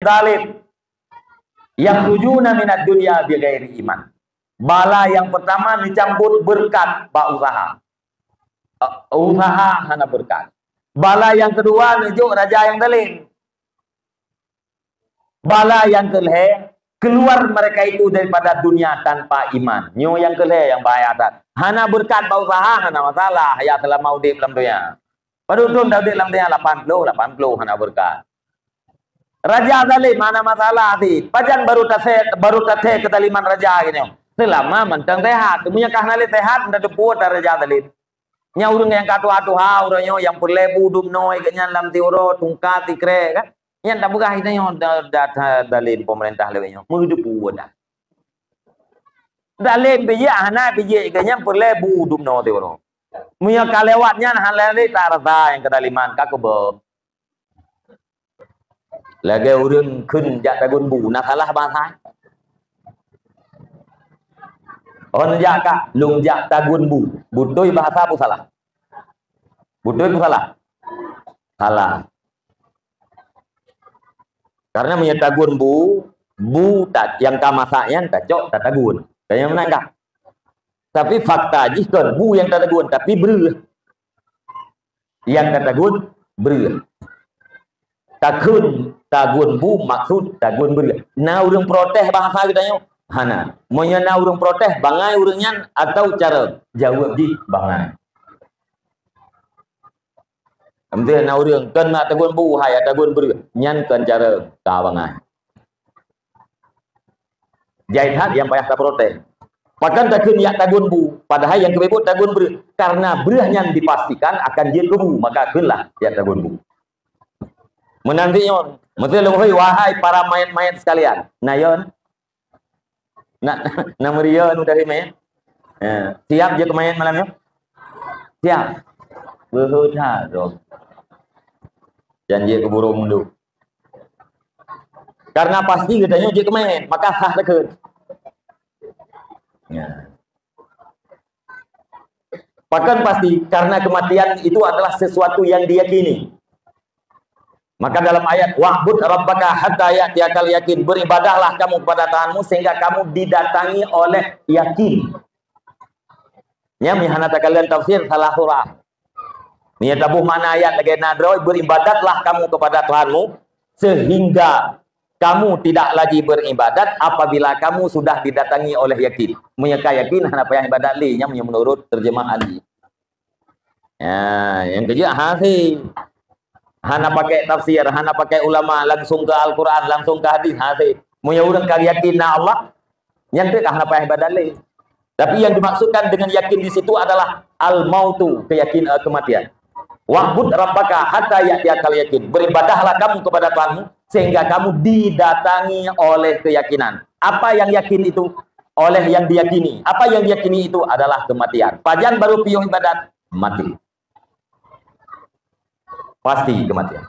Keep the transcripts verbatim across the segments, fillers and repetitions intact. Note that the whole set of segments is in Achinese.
Thalib, yakhrujuna minad dunya bighairi iman. Bala nyang peurtama neucabot beureukat bak useuha. Eh, useuha hana beureukat. Bala nyang keudua neujok raja nyang zalim. Bala nyang keulhée, keluar mereka itu daripada dunia tanpa iman. Nyoe nyang keulhée nyang bahaya that. Hana beureukat bak useuha, hana masalah, ya seulama udeb lam donya. Padub thon udeb lam donya, lapan ploh, lapan ploh hana beureukat. Raja zalim hana masalah sit. Pajan baru tasé-, baru tasé keuzaliman raja geutanyoe? Seulama mantong sehat. Meunyoe ka hana lé sehat, nda teupeue that raja zalim. Nyan ureuëng nyang ka tuha-tuha, ureuëng nyoe nyang peureulée bu dum noe geuh nyan lam siuroe, tungka sikrek kan. Nyan tapeugah geutanyoe da-, da-, da-, zalim pemerintah lawét nyoe. Meudeubu dah. Zalim bijéh hana bijéh geuh nyan peureulée bu dum noe siuroe. Meunyoe ka lewat nyan hana lé tarasa nyang keudaliman ka keubah. Lagée ureuëng kheun jak tagun bu, na salah bahasa. Oh, neujak kah? Lôn jak tagun bu. Beutôi bahasa peue salah? Beutôi peue salah? Salah. Karena meunyoe tagun bu, bu ta-, nyang ka masak nyan tacok tatagun. Kan nyan meunan kah? Tapi fakta jih kon bu nyang tatagun, tapi breueh. Nyang tatagun breueh. Takheun tagun bu maksud tagun breueh. Na ureuëng protes bahasa geutanyoe? Hana. Meunyoe na ureuëng protes, bangai ureuëng nyan atau cara jaweueb jih bangai. Meunteuh na ureuëng kon nak tagun bu, hai tagun breueh, nyan kon cara ka bangai. Jai that nyang payah taprotes. Pakon takheun jak tagun bu, padahai nyang keubeubot tagun breueh. Karena breueh nyan dipastikan akan jeuet keu bu, maka kheunlah jak tagun bu. Meunan sit nyoe, meuteuleuhôi wahai para mayét-mayét sekalian. Na yon? Na, na meurion udah mayét? Ya. Siap jeuet keu mayét malam nyoe? Siap. Beuheuta dong. Janji keu burung mundu. Karena pasti geutanyoe jeuet keu mayét, maka sah takheun. Ya. Pakon pasti? Karena kematian itu adalah sesuatu yang diyakini. Maka dalam ayat, "Wa'bud rabbaka hatta ya'tiyakal yakin." Beribadahlah kamu kepada Tuhanmu sehingga kamu didatangi oleh yakin. Nyan meuhana takalon tafsir salah surah. Meunyoe taboh makna ayat lagée na droe, "Beribadatlah kamu kepada Tuhanmu sehingga kamu tidak lagi beribadat apabila kamu sudah didatangi oleh yakin." Meunyoe ka yakin, hana payah ibadat lé, nyan meunyoe meunurot terjemahan jih. Ya, nyang keujeuet hase. Hana pakai tafsir, hana pakai ulama, langsung ke Al-Quran, langsung ke hadis, hase. Meunyoe ureuëng ka yakin na Allah, nyan teuk hana payah ibadat lé. Tapi yang dimaksudkan dengan yakin di situ adalah al-mautu, keyakin, eh, kematian. "Wa'bud rabbaka hatta ya'tiyakal yakin." Beribadahlah kamu kepada Tuhanmu sehingga kamu didatangi oleh keyakinan. Apa yang yakin itu? Oleh yang diyakini. Apa yang diyakini itu adalah kematian. Pajan baru piôh ibadat? Mati. Pasti kematian.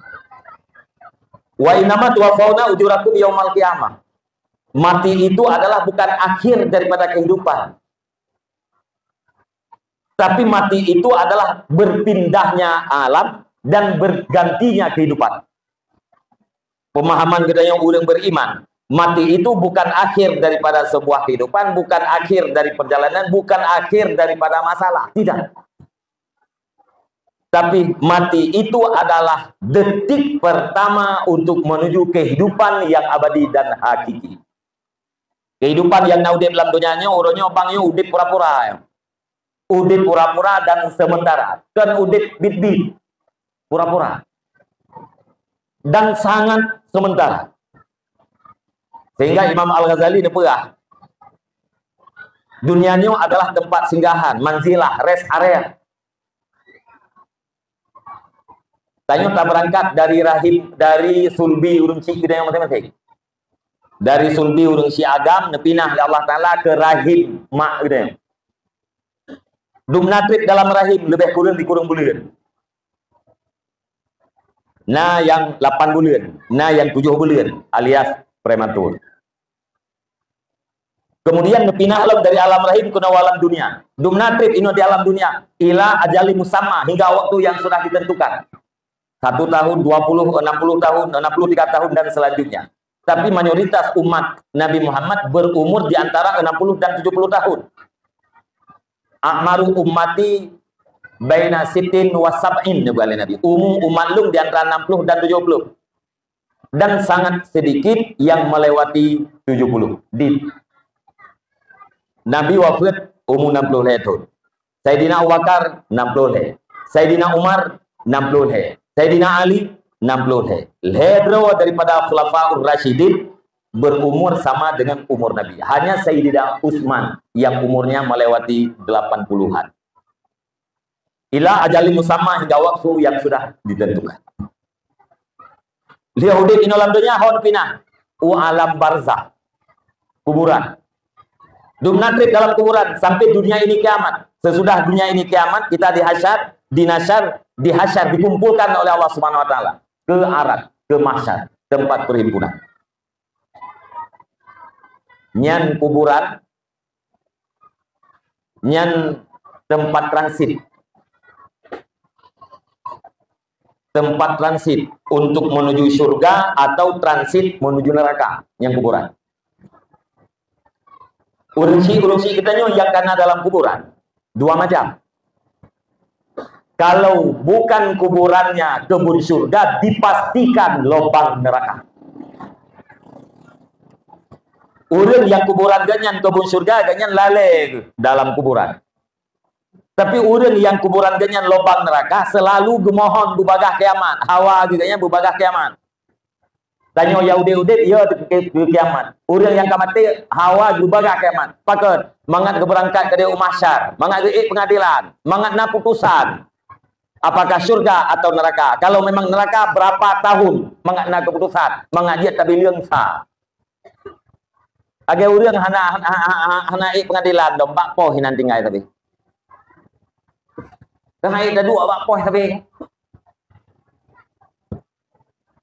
"Wa innama tuwaffawna ujurakum yaumal qiyamah." Mati itu adalah bukan akhir daripada kehidupan. Tapi mati itu adalah berpindahnya alam dan bergantinya kehidupan. Pemahaman geutanyoe ureuëng beriman, mati itu bukan akhir daripada sebuah kehidupan, bukan akhir dari perjalanan, bukan akhir daripada masalah. Tidak. Tapi mati itu adalah detik pertama untuk menuju kehidupan yang abadi dan hakiki. Kehidupan nyang na udeb lam donya nyoe, uroe nyoe bang nyoe udeb pura-pura. Udeb pura-pura dan sementara. Kon udeb bit-bit. Pura-pura. Dan sangat sementara. Sehingga Imam Al-Ghazali neupeugah, dunia nyoe adalah tempat singgahan, manzilah, rest area. Tanyoe tabeurangkat dari rahim, dari sulbi ureuëng chik geutanyoe maséng-maséng. Dari sulbi ureuëng chik agam neupinah lé Allah Taala keu rahim mak geutanyoe. Dumna treb dalam rahim leubeh kureueng sikureueng buleuen. Na nyang lapan buleuen, na nyang tujoh buleuen alias prematur. Kemudian neupinah lom dari alam rahim keunoe alam dunia. Dumna treb inoe di alam dunia ila ajali musamma, hingga waktu yang sudah ditentukan. Satu tahun, dua puluh, enam puluh tahun, enam puluh tiga tahun dan selanjutnya. Tapi mayoritas umat Nabi Muhammad berumur di antara enam puluh dan tujuh puluh tahun. "A'maru ummati baina sittin wa sab'in," neuba lé Nabi. "Umu umat lôn di antara enam puluh dan tujuh puluh." Dan sangat sedikit yang melewati tujuh puluh. Di Nabi wafat umur enam puluh lhèe thôn. Saidina Abu Bakar enam puluh lhèe. Saidina Umar enam puluh lhèe. Saidina Ali enam puluh lhèe. Lhèe droe daripada Khulafaur Rasyidin berumur sama dengan umur Nabi. Hanya Saidina Utsman yang umurnya melewati delapan puluhan. Ila ajalin musamma, hingga waktu yang sudah ditentukan. Lheueh udeb inoe lam donya, ho neupinah u alam barzakh, kuburan. Dum na treb dalam kuburan sampai dunia ini kiamat. Sesudah dunia ini kiamat, kita dihasyar, dinasyar, dihasyar, dikumpulkan oleh Allah Subhanahu wa Taala ke arat, ke mahsyar, tempat perhimpunan. Nyan kuburan, nyan tempat transit. Tempat transit untuk menuju surga atau transit menuju neraka, nyan kuburan. Ureueng syik, ureueng syik geutanyoe nyang ka na dalam kuburan, dua macam. Kalau bukan kuburannya kebun surga, dipastikan lubang neraka. Ureueng nyang kuburan geuh nyan kebun surga, geuh nyan lalée dalam kuburan. Tapi ureueng nyang kuburan geuh nyan lubang neraka, selalu geumohon beubagaih kiamat. Hawa geuh nyan beubagaih kiamat. Tanyoe nyang udeb-udeb, ya, teuka kiamat. Ureueng nyang ka maté, hawa beubagaih kiamat. Pakon? Mangat geubeurangkat keudeh u mahsyar, mangat geuék peungadilan, mangat na putusan. Apakah syurga atau neraka? Kalau memang neraka, berapa tahun mangat na keuputusan, mangat jeuet tabileueng sa. Lagée ureueng hana, hana, hana, hana ék peungadilan dong, bak poh inan tinggai tapi. Keuhai taduek bak poh tapi.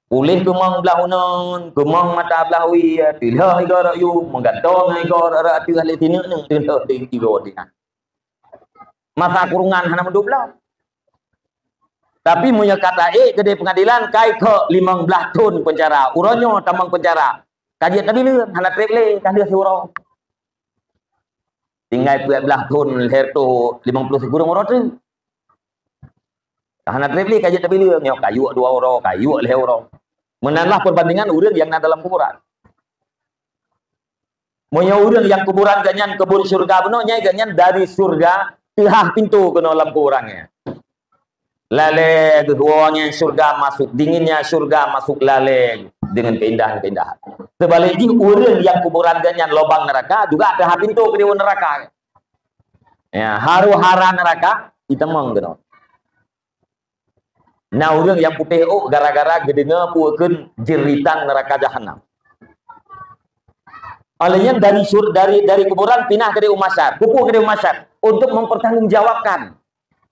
Puléh keumong blah uneuen, keumong mata blah wie, tileuh igoe rot yum, meugantoe ngon igoe rot ateueh lé sineuk-neuk tileuh di igoe tinah. Masa kurungan hana meuduek lom. Tapi meunyoe ka taék keudeh peungadilan, kai keu limong blaih thon peunjara, uroe nyoe tamong peunjara, ka jeuet tabileueng, hana treb lé, ka lheueh siuroe. Tinggai peuet blaih thon lhèe reutôh limong ploh sikureueng uroe teuk. Hana treb lé ka jeuet tabileueng, nyoe ka yuek dua uroe, ka yuek lhèe uroe. Meunan lah peubandingan ureueng nyang na dalam kuburan. Meunyoe ureueng nyang kuburan geuh nyan keubon syeuruga bunoe, nyan geuh nyan dari syeuruga teuhah pintoe keunoe lam kuburan nyan. Lalée geuh woe nyan syeuruga masôk, dinginnya syeuruga masôk lalée deungon keuindahan-keuindahan. Seubalek jih, ureueng nyang kuburan geuh nyan lubang neuraka, juga teuhah pintoe keudeh u neuraka. Ya, haru-hara neuraka jitamong keunoe. Na ureueng nyang putéh ôk gara-gara geudeungoe peue kheun jeuritan neuraka jahanam. Óh lheueh nyan dari syur-, dari, dari kuburan pinah keudeh u mahsyar, peue kheun keudeh u mahsyar untuk mempertanggungjawabkan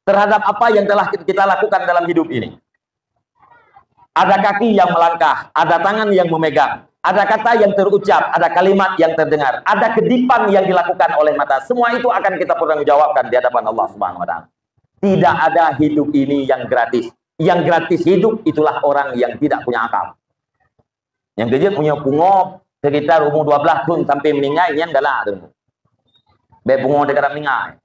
terhadap apa yang telah kita lakukan dalam hidup ini. Ada kaki yang melangkah, ada tangan yang memegang, ada kata yang terucap, ada kalimat yang terdengar, ada kedipan yang dilakukan oleh mata. Semua itu akan kita pertanggungjawabkan di hadapan Allah Subhanahu wa Taala. Tidak ada hidup ini yang gratis. Yang gratis hidup itulah orang yang tidak punya akal. Nyang keujeuet, meunyoe pungo sekitar umur dua belas thon sampai meuninggai, nyan galak tu. Bék pungo teuka meuninggai.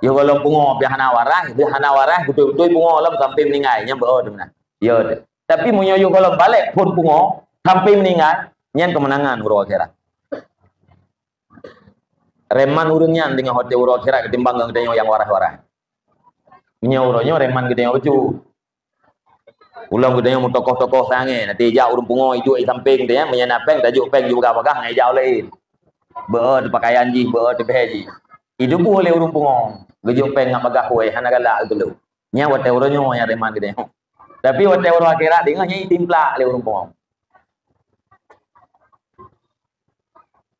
Yoh gohlom pungo pih hana waras, pih hana waras, beutôi-beutôi pungo lom sampai meuninggai, nyan beu tu meunan. Yo tu. Tapi meunyoe yoh gohlom balek phon pungo sampai meuninggai, nyan keumeunangan uroe akhirat. Reman ureueng nyan deungon watée uroe akhirat ketimbang ngon geutanyoe nyang waras-waras. Meunyoe uroe nyoe reman geutanyoe bacut. Ulôn geutanyoe meutokoh-tokoh sangat, nanti jak ureueng pungo iduek i sampéng teuh, meunyoe na péng tajok péng jipeugah-peugah ngon ija laén. Beu teuh pakaian jih, beu teuh bhée jih. Ituboh lé ureueng pungo, geujok péng ngon bagah kueh, hana galak geutulông. Nyan watée uroe nyoe nyang reman geutanyoe. Tapi watée uroe akhirat deungon nyan itimplak lé ureueng pungo.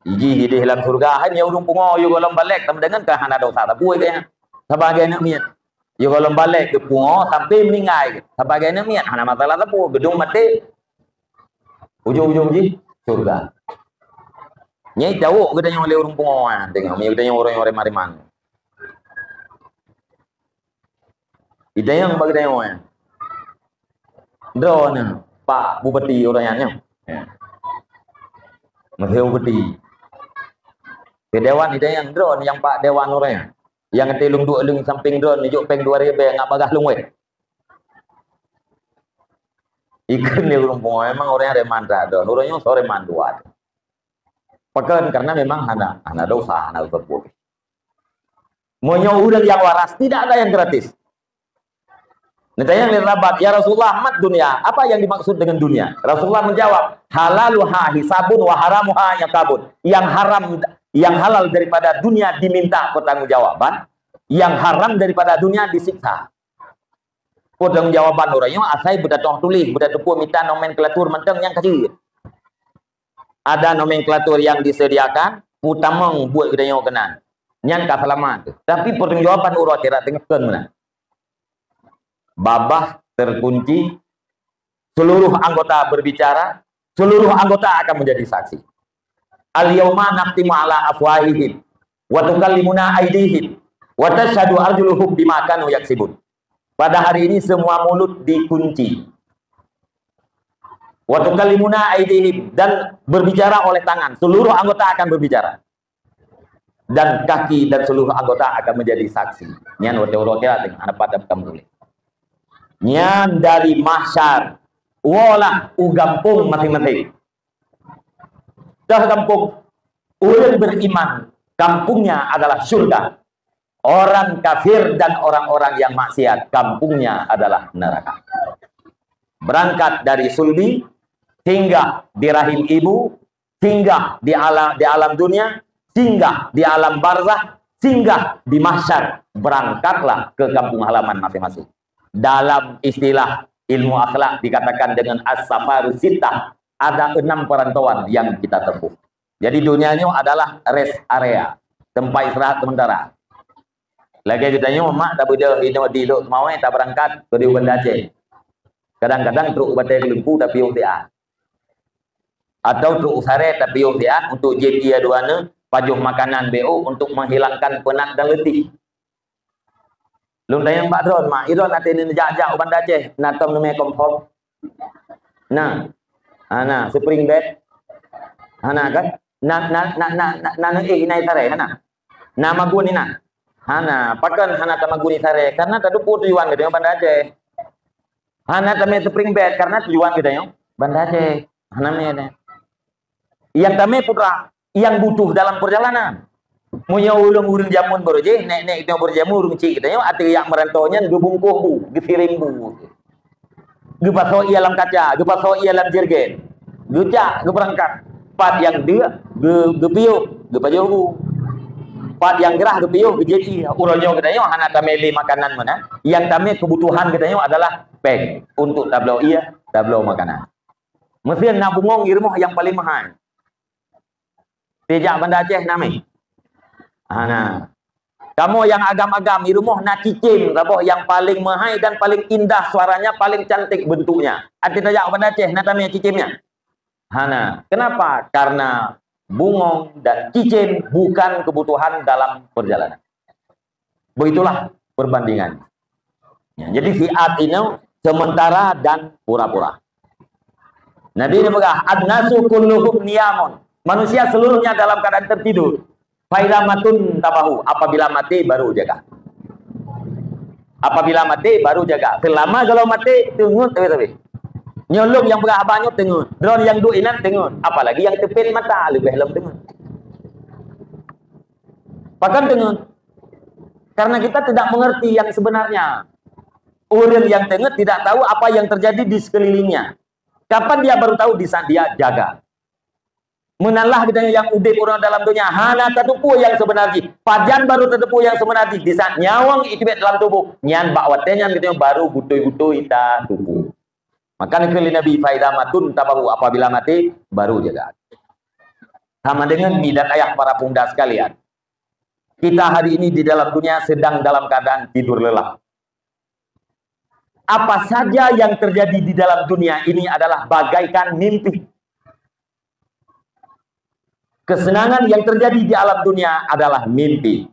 Jih ideh lam syeuruga, hai meunyoe ureueng pungo yôh gohlom balek, tameudeungon ka hana desya sapeue geuh nyan. Saban geuh aneuk miet. Yôh gohlom balek geupungo sampai meuninggai, saban geuh aneuk miet hana masalah sapeue, geudong maté. Ujong-ujong jih syeuruga. Nyan tawök geutanyoe lé ureueng pungo, ha, teungoh meunyoe geutanyoe ureueng nyang reman-reman. Itanyong bak geutanyoe, ya. Droeneuh, Pak Bupati uroe nyan nyoe. Ya. Meuheu beuti. Di dewan di dayang droe nyang pak dewan ureuëng. Nyang teuh lôn duek lôn samping droe, jok péng dua ribèe ngat bagah lôn wéh. Ikheun lé ureuëng pungo, memang ureuëng nyan reman that droe. Ureuëng nyoe soe reman dua. Pakon? Karena memang hana, hana dosa, hana dosa buet. Meunyoe ureuëng nyang waras, tidak ada yang gratis. Neutanyong lé sahabat, "Ya Rasulullah, mat dunia? Apa yang dimaksud dengan dunia?" Rasulullah menjawab, "Halaluha hisabun wa haramuha iqabun." Yang haram, yang halal daripada dunia diminta pertanggungjawaban, yang haram daripada dunia disiksa. Pertanggungjawaban ureuëng nyoe asai beutatong tuléh, beutateupeue mita nomenklatur mantong nyang ka jeuet. Ada nomenklatur yang disediakan, peutamong buet geutanyoe keunan. Nyan ka seulamat. Tapi pertanggungjawaban uroe akhirat teungoh kon meunan. Babah terkunci, seluruh anggota berbicara, seluruh anggota akan menjadi saksi. "Al-yauma nakhtimu ala afwahihim, wa tukallimuna aidihim, wa tashhadu arjuluhum bima kanu yaksibun." Pada hari ini semua mulut dikunci. "Wa tukallimuna aidihim," dan berbicara oleh tangan. Seluruh anggota akan berbicara. Dan kaki dan seluruh anggota akan menjadi saksi. Nyan watèe uroe akhirat, hana pat buka mulut. Nyan dari mahsyar, woe lah u gampông masing-masing. Teuh gampông, ureuëng beriman, kampungnya adalah syurga. Orang kafir dan orang-orang yang maksiat, kampungnya adalah neraka. Berangkat dari sulbi, singgah di rahim ibu, singgah di alam, di alam dunia, singgah di alam barzah, singgah di mahsyar, berangkatlah ke kampung halaman masing-masing. Dalam istilah ilmu akhlak dikatakan dengan as-safaru sittah, ada enam perantauan yang kita tempuh. Jadi dunia nyoe adalah rest area, tempat istirahat sementara. Lagèe geutanyoe mak tabeudôh inoe di Lhokseumawe tabeurangkat keu di Banda Aceh. Kadang-kadang trok u Batèe Geuleumpu tapiôh siat. Atau trok u Saree tapiôh siat untuk jép ié dua neu, pajoh makanan B O untuk menghilangkan penat dan letih. Lôn tanyong bak droen, "Mak, i droen até neujak-jak u Banda Aceh, na tom neumè kompor?" Na. Hana, spring bed? Hana kan? Na, na, na, na, na, na neuéh inan i Saree, hana? Na magun inan? Hana. Pakon hana tamagun i Saree? Karena tateupeue tujuan geutanyoe Banda Aceh. Hana tamè spring bed karena tujuan geutanyoe Banda Aceh. Hana mè nyan. Nyang tamè putra, nyang butuh dalam perjalanan. Meunyoe ureuëng-ureuëng jameun barô jih, nèk-nèk geutanyoe barô jameun, ureuëng chik geutanyoe, ateueh jak meurantô nyan geubungkôh bu, geusirém bu. Geupasoe ié lam kaca, geupasoe ié lam jergen. Geujak, geubeurangkat. Pat nyang deuk, geu-, geupiôh, geupajoh bu. Pat nyang grah geupiôh, geujép ié. Uroe nyoe geutanyoe hana tamè lé makanan meunan. Nyang tamè keubutuhan geutanyoe adalah péng untuk tabloe ié, tabloe makanan. Meusé na bungöng i rumoh nyang paleng meuhai. Tijak Banda Aceh na mè? Hana. Kamoe nyang agam-agam i rumoh na cicém saboh nyang paleng meuhai dan paleng indah suaranya, paleng cantik bentuknya. Até tajak Banda Aceh na tamè cicém nyan? Hana. Kenapa? Karena bungöng dan cicém bukan kebutuhan dalam perjalanan. Begitulah perbandingan. Ya, jadi siat inoe sementara dan pura-pura. Nabi neupeugah, "An-nasu kulluhum niyamun." Manusia seluruhnya dalam keadaan tertidur. "Fa idza matun tabahu," apabila mati baru jaga. Apabila mati baru jaga. Seulama gohlom mati, teungeut tapi-tapi. Nyoe lôn nyang peugah haba nyoe teungeut. Droen nyang duek inan teungeut. Apalagi nyang teupet mata leubeh lom teungeut. Pakon teungeut? Karena kita tidak mengerti yang sebenarnya. Ureuëng nyang teungeut tidak tahu apa yang terjadi di sekelilingnya. Kapan dia baru tahu? Di saat dia jaga. Meunan lah geutanyoe nyang udeb uroe dalam donya, hana tateupeue nyang seubeuna jih. Pajan baru tateupeue nyang seubeuna jih? Di saat nyawöng iteubiet dalam tuboh, nyan bak watèe nyan geutanyoe baru beutôi-beutôi tateupeue. Maka neukheun lé Nabi, "Fa idza matun tabahu," apabila mati, baru jaga. Sama dengan mi dan ayah para pemuda sekalian. Kita hari ini di dalam dunia sedang dalam keadaan tidur lelap. Apa saja yang terjadi di dalam dunia ini adalah bagaikan mimpi. Kesenangan yang terjadi di alam dunia adalah mimpi.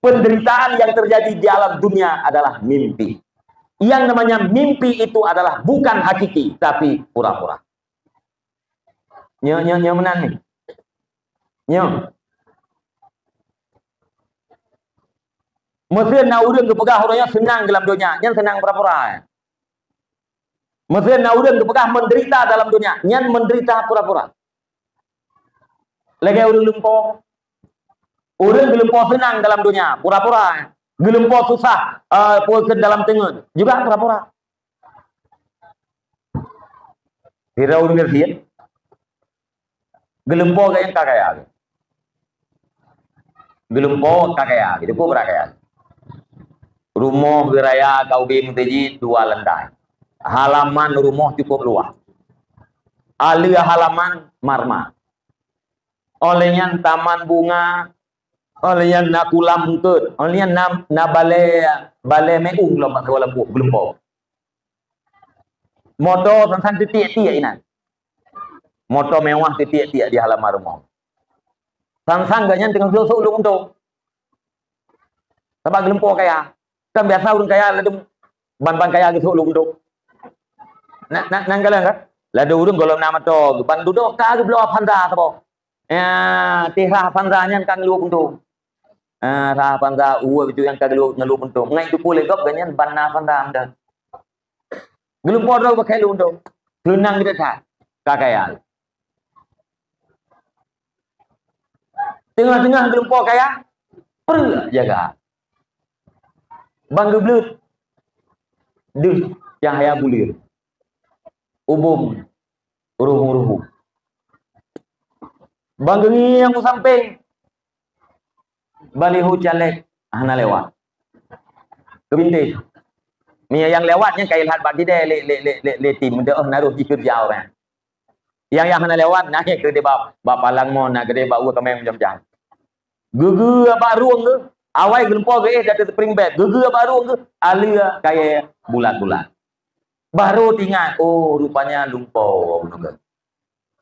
Penderitaan yang terjadi di alam dunia adalah mimpi. Yang namanya mimpi itu adalah bukan hakiki, tapi pura-pura. Nyoe, nyoe, nyoe meunan ni. Nyoe. Meusé na ureuëng geupeugah ureuëng nyan seunang dalam donya, nyan seunang pura-pura. Meusé na ureuëng geupeugah menderita dalam donya, nyan menderita pura-pura. Lagée ureuëng lumpo. Ureuëng geulumpo seunang dalam donya, pura-pura. Geulumpo susah, eh, peue keu dalam teungeut, juga pura-pura. Sidroe ureuëng gasien, geulumpo geuh nyang ka kaya. Geulumpo ka kaya, cukup brat kaya. Rumoh geuh raya ka ubé meuseujid dua lantai. Halaman rumoh cukup luwah. Aleue halaman marma. Óh lheueh nyan taman bunga, óh lheueh nyan na kulam eungkôt, óh lheueh nyan na, na balée, balée meu'ueng lom bak saboh lampôh geulumpo. Moto sang-sang teutiek-tiek inan. Moto mewah teutiek-tiek di halaman rumoh. Sang-sang geuh nyan teungoh sôk-sôk lôn untông. Sabab geulumpo kaya. Kan biasa ureuëng kaya ladôm ban-ban kaya geusôk lôn untông. Na, na, na galak kan? Ladôm ureuëng gohlom na moto, ban dudoe ka geubloe Avanza saboh. Ya, teuh rhah Avanza nyan ka geulôn untông. Ah, rhah Avanza ueh bacut nyang ka geulôn, geulôn untông. Ngai teupeue lé gob geuh nyan ban na Avanza meudan. Geulumpo droe bak kheun lôn untông. Seunang geuh that. Ka kaya. Teungoh-teungoh geulumpo kaya, preuek jaga. Ban geubleuet deuh cahya buleuen. Ubôm ruhu-ruhu. Ban geungieng u sampéng, baliho caleg hana lewat. Keubintéh. Meunyoe nyang lewat nyan ka ilhat bak sidéh lé, lé, lé, lé, lé tim, meudoh naroh jikeureuja ureuëng. Nyang, nyang hana lewat, na keudeh bak, bak palang mon, na keudeh bak ueh kaméng macam-macam. Geugeu bak rueng geuh, awai geulumpo geuh éh, datu spring bed. Geugeu bak rueng geuh, aleue kayée bulat-bulat. Baru teuingat, oh, rupanya lumpo bunoe geuh.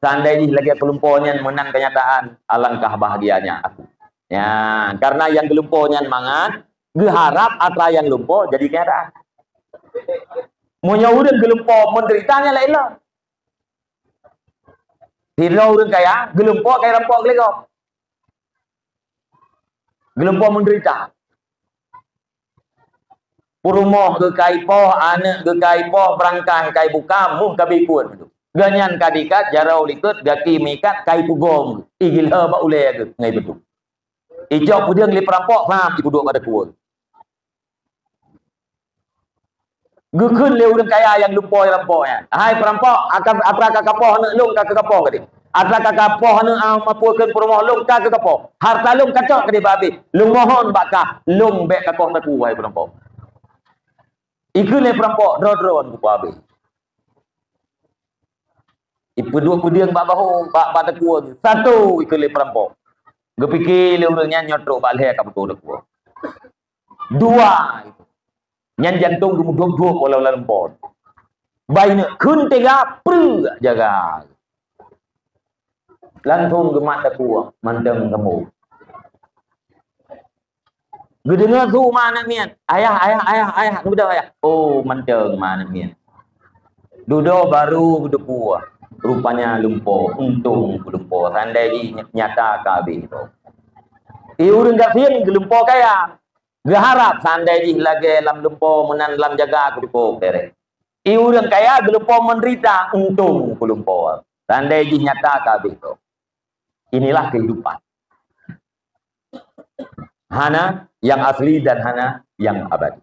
Seandai jih lagée geulumpo nyan meunan kenyataan, alangkah bahagianya aku. Ya, karena nyang geulumpo nyan mangat, geuharab atra nyang lumpo jadi kenyataan. Meunyoe ureuëng geulumpo menderita nyan laén lom. Sidroe ureuëng kaya, geulumpo kaya rampok geulegok. Geulumpo menderita. Peurumoh geukai poh, aneuëk geukai poh, beurangkah kai buka, muh ka bikuet. Geuhnyan ka diikat, jaroe likot, gaki meuikat, kai pugom, igila bak ulée geuh ngai beutôi. Icok peudeueng lé peurampok, pham, ipeuduek bak deukue. Geukheun lé ureuëng kaya nyang lumpo rampok nyan, "Hai peurampok, atra ka kapoh aneuëk lôn ka keukapoh gadeh. Atra ka kapoh aneuëk, ah, mapeue kheun peurumoh lôn ka keukapoh. Harta lôn kacok gadeh bak abéh. Lôn mohon bak kah, lôn bék kakoh takue, hai peurampok." Ikheun lé peurampok, droe-droe kupa abéh. Ipeuduek peudeueng bak bahô, bak, bak takue. Satu ikheun lé peurampok. Geupike lé ureuëng nyan nyoe trok bak lhée ka beutôi takue. Dua. Nyan jantong geumudop-dop walau lam pot. Bai neuk kheun teuga preuek jaga. Langsung geumat takue mantong kamoe. Geudeungoe su ma aneuëk miet, "Ayah, ayah, ayah, ayah, geubeudôh ayah." Oh, mantong ma aneuëk miet. Dudoe baru geuteupue, rupanya lumpo, untông lumpo. Seandai jih nyata ka abéh droe. I ureuëng gasien geulumpo kaya. Geuharab seandai jih lagée lam lumpo meunan lam jaga keutuko bereh. I ureuëng kaya geulumpo menderita, untông keu lumpo. Seandai jih nyata ka abéh droe. Inilah kehidupan. Hana yang asli dan hana yang abadi.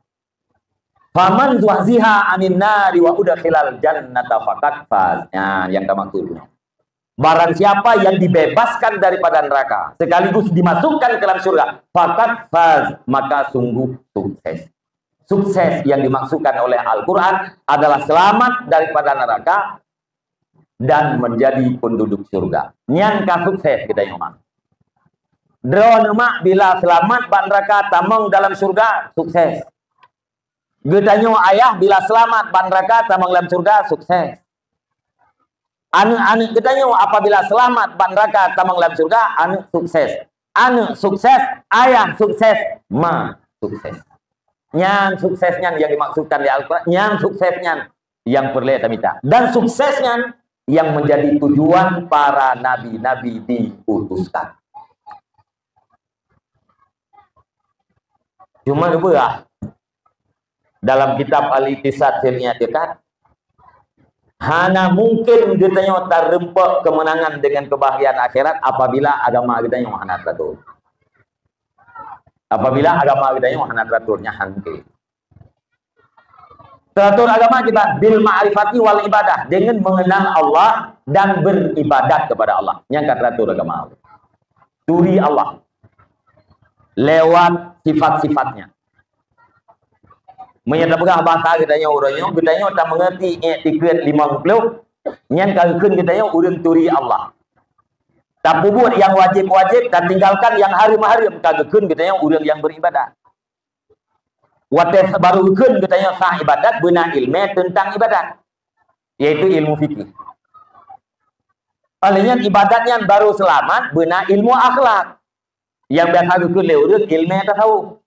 "Faman zuhziha 'anin nari wa udkhilal jannata faqad faz." Nah, yang ka maksud. Barang siapa yang dibebaskan daripada neraka sekaligus dimasukkan ke dalam surga, faqad faz, maka sungguh sukses. Sukses yang dimaksudkan oleh Al-Quran adalah selamat daripada neraka dan menjadi penduduk surga. Nyan ka sukses geutanyoe mak. Droeneuh mak bila selamat bak neraka tamong dalam surga, sukses. Geutanyoe ayah bila selamat bak neraka tamong lam surga, sukses. Aneuëk-aneuëk geutanyoe apabila selamat bak neraka tamong lam surga, aneuëk sukses. Aneuëk sukses, ayah sukses, ma sukses. Nyan sukses nyan yang dimaksudkan di Al-Quran. Nyan sukses nyan yang peureulée tamita. Dan sukses nyan yang menjadi tujuan para nabi-nabi diutuskan. Cuma geupeugah dalam kitab Al-Iqtisad fil I'tiqad, hana mungkin geutanyoe tareumpok keumeunangan dengan kebahagiaan akhirat apabila agama geutanyoe hana teuatur. Apabila agama geutanyoe hana teuatur, nyan hana mungkin. Teuatur agama kita bil ma'rifati wal ibadah, dengan mengenal Allah dan beribadat kepada Allah. Nyan ka teuatur agama. Turi Allah lewat sifat-sifatnya. Meunyoe tapeugah basa geutanyoe uroe nyoe, geutanyoe tameungerti iktikeuet limong ploh, nyan ka geukheun geutanyoe ureuëng turi Allah. Tapeubuet nyang wajéb-wajéb, tatinggalkan nyang hareuem-hareuem, ka geukheun geutanyoe ureuëng nyang beribadat. Watée baru geukheun geutanyoe sah ibadat, beuna iéleumé teuntang ibadat, yaitu ilmu fikih. Óh lheueh nyan ibadat nyan baru seulamat, beuna ilmu akhlak, nyang biasa geukheun lé ureuëng iéleumé tasawuf.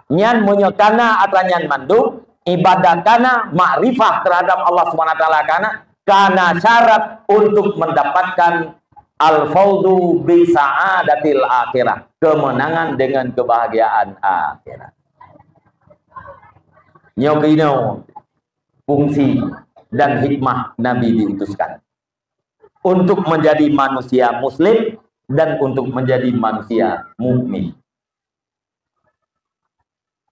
Nyan meunyoe kana atra nyan mandum, ibadat kana, makrifah terhadap Allah Subhanahu Wa Taala kana, kana syarat untuk mendapatkan al-fauzu bi sa'adatil akhirah, kemenangan dengan kebahagiaan akhirat. Nyoe keunoe fungsi dan hikmah Nabi diutuskan, untuk menjadi manusia muslim dan untuk menjadi manusia mukmin.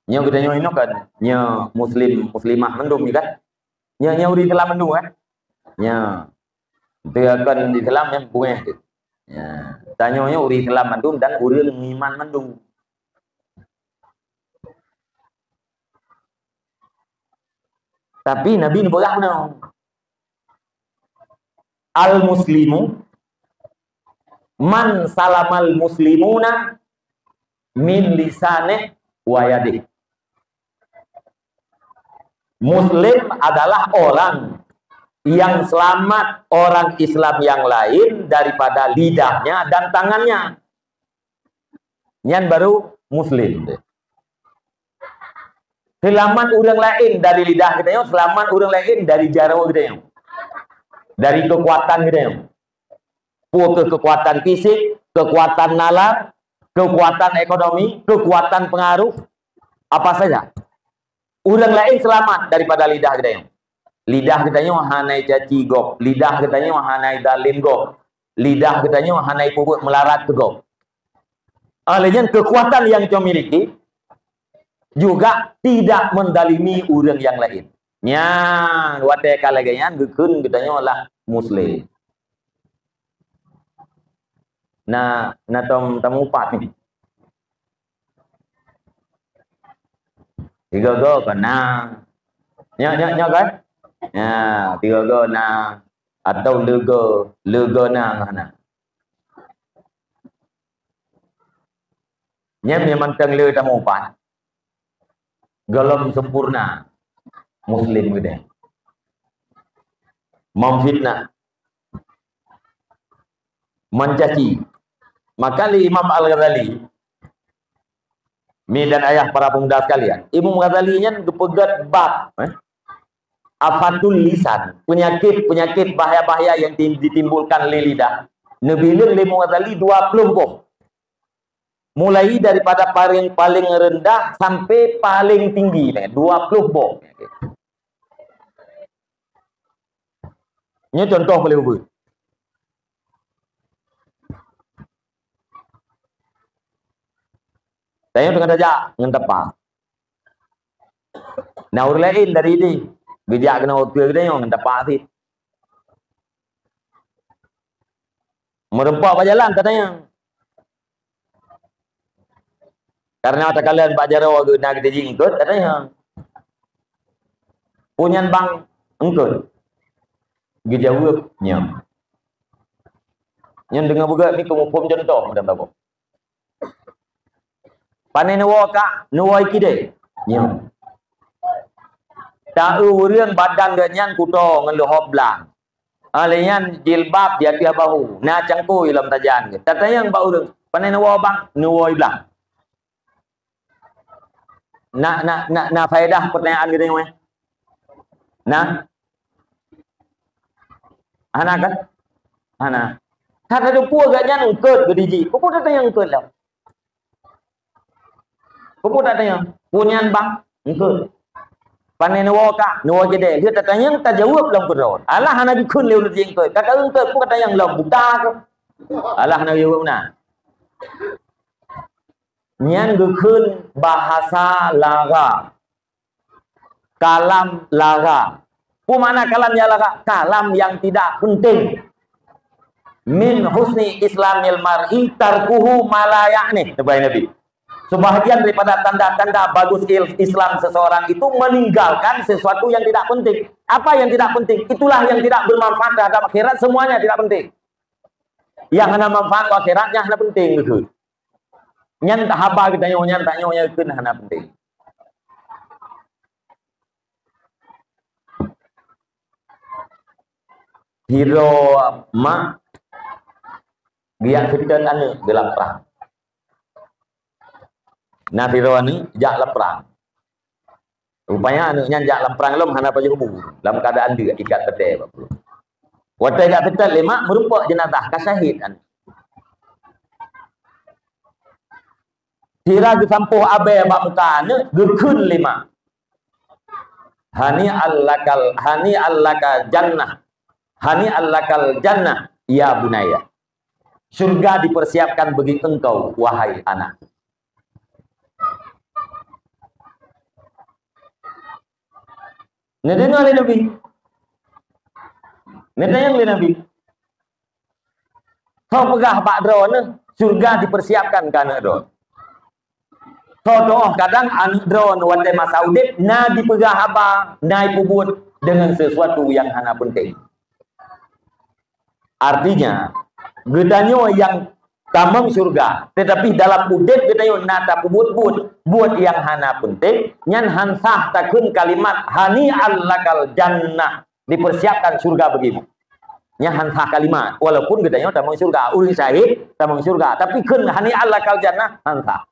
Nyoe geutanyoe inoe kan, nyoe muslim, muslimah mandum nyoe kan? Nyoe, nyoe ureuëng Islam mandum kan? Nyoe. Teu kon Islam nyang beungéh teuh. Ya. Tanyoe nyoe ureuëng Islam mandum dan ureuëng iman mandum. Tapi Nabi neupeugah bunoe, "Al-muslimu man salamal muslimuna min lisanih wa yadih." Muslim adalah orang yang selamat orang Islam yang lain daripada lidahnya dan tangannya. Nyan baru muslim. Seulamat ureuëng laén dari lidah geutanyoe, seulamat ureuëng laén dari jaroe geutanyoe. Dari keukuatan geutanyoe. Peue keuh keukuatan fisik, keukuatan nalar, keukuatan ekonomi, keukuatan pengaruh, apa saja. Ureuëng laén seulamat daripada lidah geutanyoe. Lidah geutanyoe hana caci gob, lidah geutanyoe hana zalim gob, lidah geutanyoe hana peubuet meularat keu gob. Óh lheueh nyan keukuatan nyang tanyoe miliki juga tidak mendalimi ureuëng nyang laén. Nyan watée ka lagée nyan geukheun geutanyoe lah muslim. Na, na tom tamupat ni. Tiga go kan na. Nyak, nyak, nyak kan? Ya, tiga go na. Atau lega, lega na, na. Nyan memang teng le tamupat. Golom sempurna muslim geude. Memfitnah, mencaci. Maka lé Imam Al-Ghazali, mi dan ayah para pemuda sekalian, Imam Ghazali nyan geupeugét bab, eh, afatul lisan, penyakit-penyakit bahaya-bahaya yang tim-, ditimbulkan lé lidah. Neubileung lé Imam Ghazali dua ploh boh. Mulai daripada paling, paling rendah sampai paling tinggi, dua ploh boh. Nyoe contoh paling ubit. Tanyoe teungoh tajak ngon tapa. Na ureuëng laén dari idéh geujak keunoe u ateueh geutanyoe ngon tapa cit. Meureumpok bak jalan tatanyong. Karena takalon bak jaroe geuh na geutanyoe jih eungkôt, tatanyong, "Peue nyan bang eungkôt?" Geujaweueb, "Nyoe." Nyan deungon beugét ni keu muphom contoh meudan saboh. "Pane neuwoe kak?" "Neuwoe kidée." "Nyoe." Ta-eu ureuëng badan geuh nyan kuto ngon leuhob blang. Óh lheueh nyan jilbab di ateueh bahu, na cangkôi lom tajan geuh. Tatanyong bak ureuëng, "Pane neuwoe bang?" "Neuwoe blang." Na, na, na, na faedah pertanyaan geutanyoe? Na? Hana kan? Hana. Ka tateupeue geuh nyan eungkôt geuh di jih. Peue tatanyong eungkôt lom? Peue tatanyong? Peue nyan bang? Eungkôt. Pane neuwoe ka, neuwoe keudè. Lheueh tatanyong, tajaweueb lom keudroe. Alah hana geukheun lé ureueng jih eungkôt. Ka ka eungkôt, peue tatanyong lom? Buta keuh? Alah hana geujaweueb na. Nyan geukheun bahasa lara. Kalam lara. Peue makna kalam nyang lara? Kalam nyang tidak penting. "Min husni islamil mar'i tarkuhu ma la ya'nih," neubai Nabi. Sebahagian daripada tanda-tanda bagus il-, Islam seseorang itu meninggalkan sesuatu yang tidak penting. Apa yang tidak penting? Itulah yang tidak bermanfaat terhadap akhirat, semuanya tidak penting. Nyang hana manfaat keu akhirat, nyan hana penting keu. Nyan haba geutanyoe, nyan tanyoe nyang kheun hana penting. Sidroe mak geujak seutôt aneuk geuh lam prang. Na sidroe aneuk jak lam prang. Rupanya aneuk nyan jak lam prang lom hana pajoh bu, lam keuadaan deuk ikat teuntèe bak pruet. Watèe jak seutôt lé mak, meurumpok jeunazah ka syahid aneuk. Sira geusampôh abèe bak muka aneuk, geukheun lé mak, "Hani'al lakal, hani'al laka jannah. Hani'al lakal jannah, ya bunayya." Syurga dipersiapkan bagi engkau, wahai anak. Neudeungoe lé Nabi. Neutanyong lé Nabi. Soe peugah bak droeneuh syurga dipersiapkan keu aneuk droe? Soe teuh kadang aneuk droe watèe masa udép na jipeugah haba, na jipeubuet deungon sesuatu nyang hana penting. Artinya, geutanyoe nyang tamong syurga, tetapi dalam udép geutanyoe na tapeubuet buet, buet nyang hana penting, nyan han sah takheun kalimat "Hani'al lakal jannah", dipersiapkan syurga bagimu. Nyan han sah kalimat, walaupun geutanyoe tamong syurga, ureueng syahid tamong syurga, tapi kheun "Hani'al lakal jannah" han sah.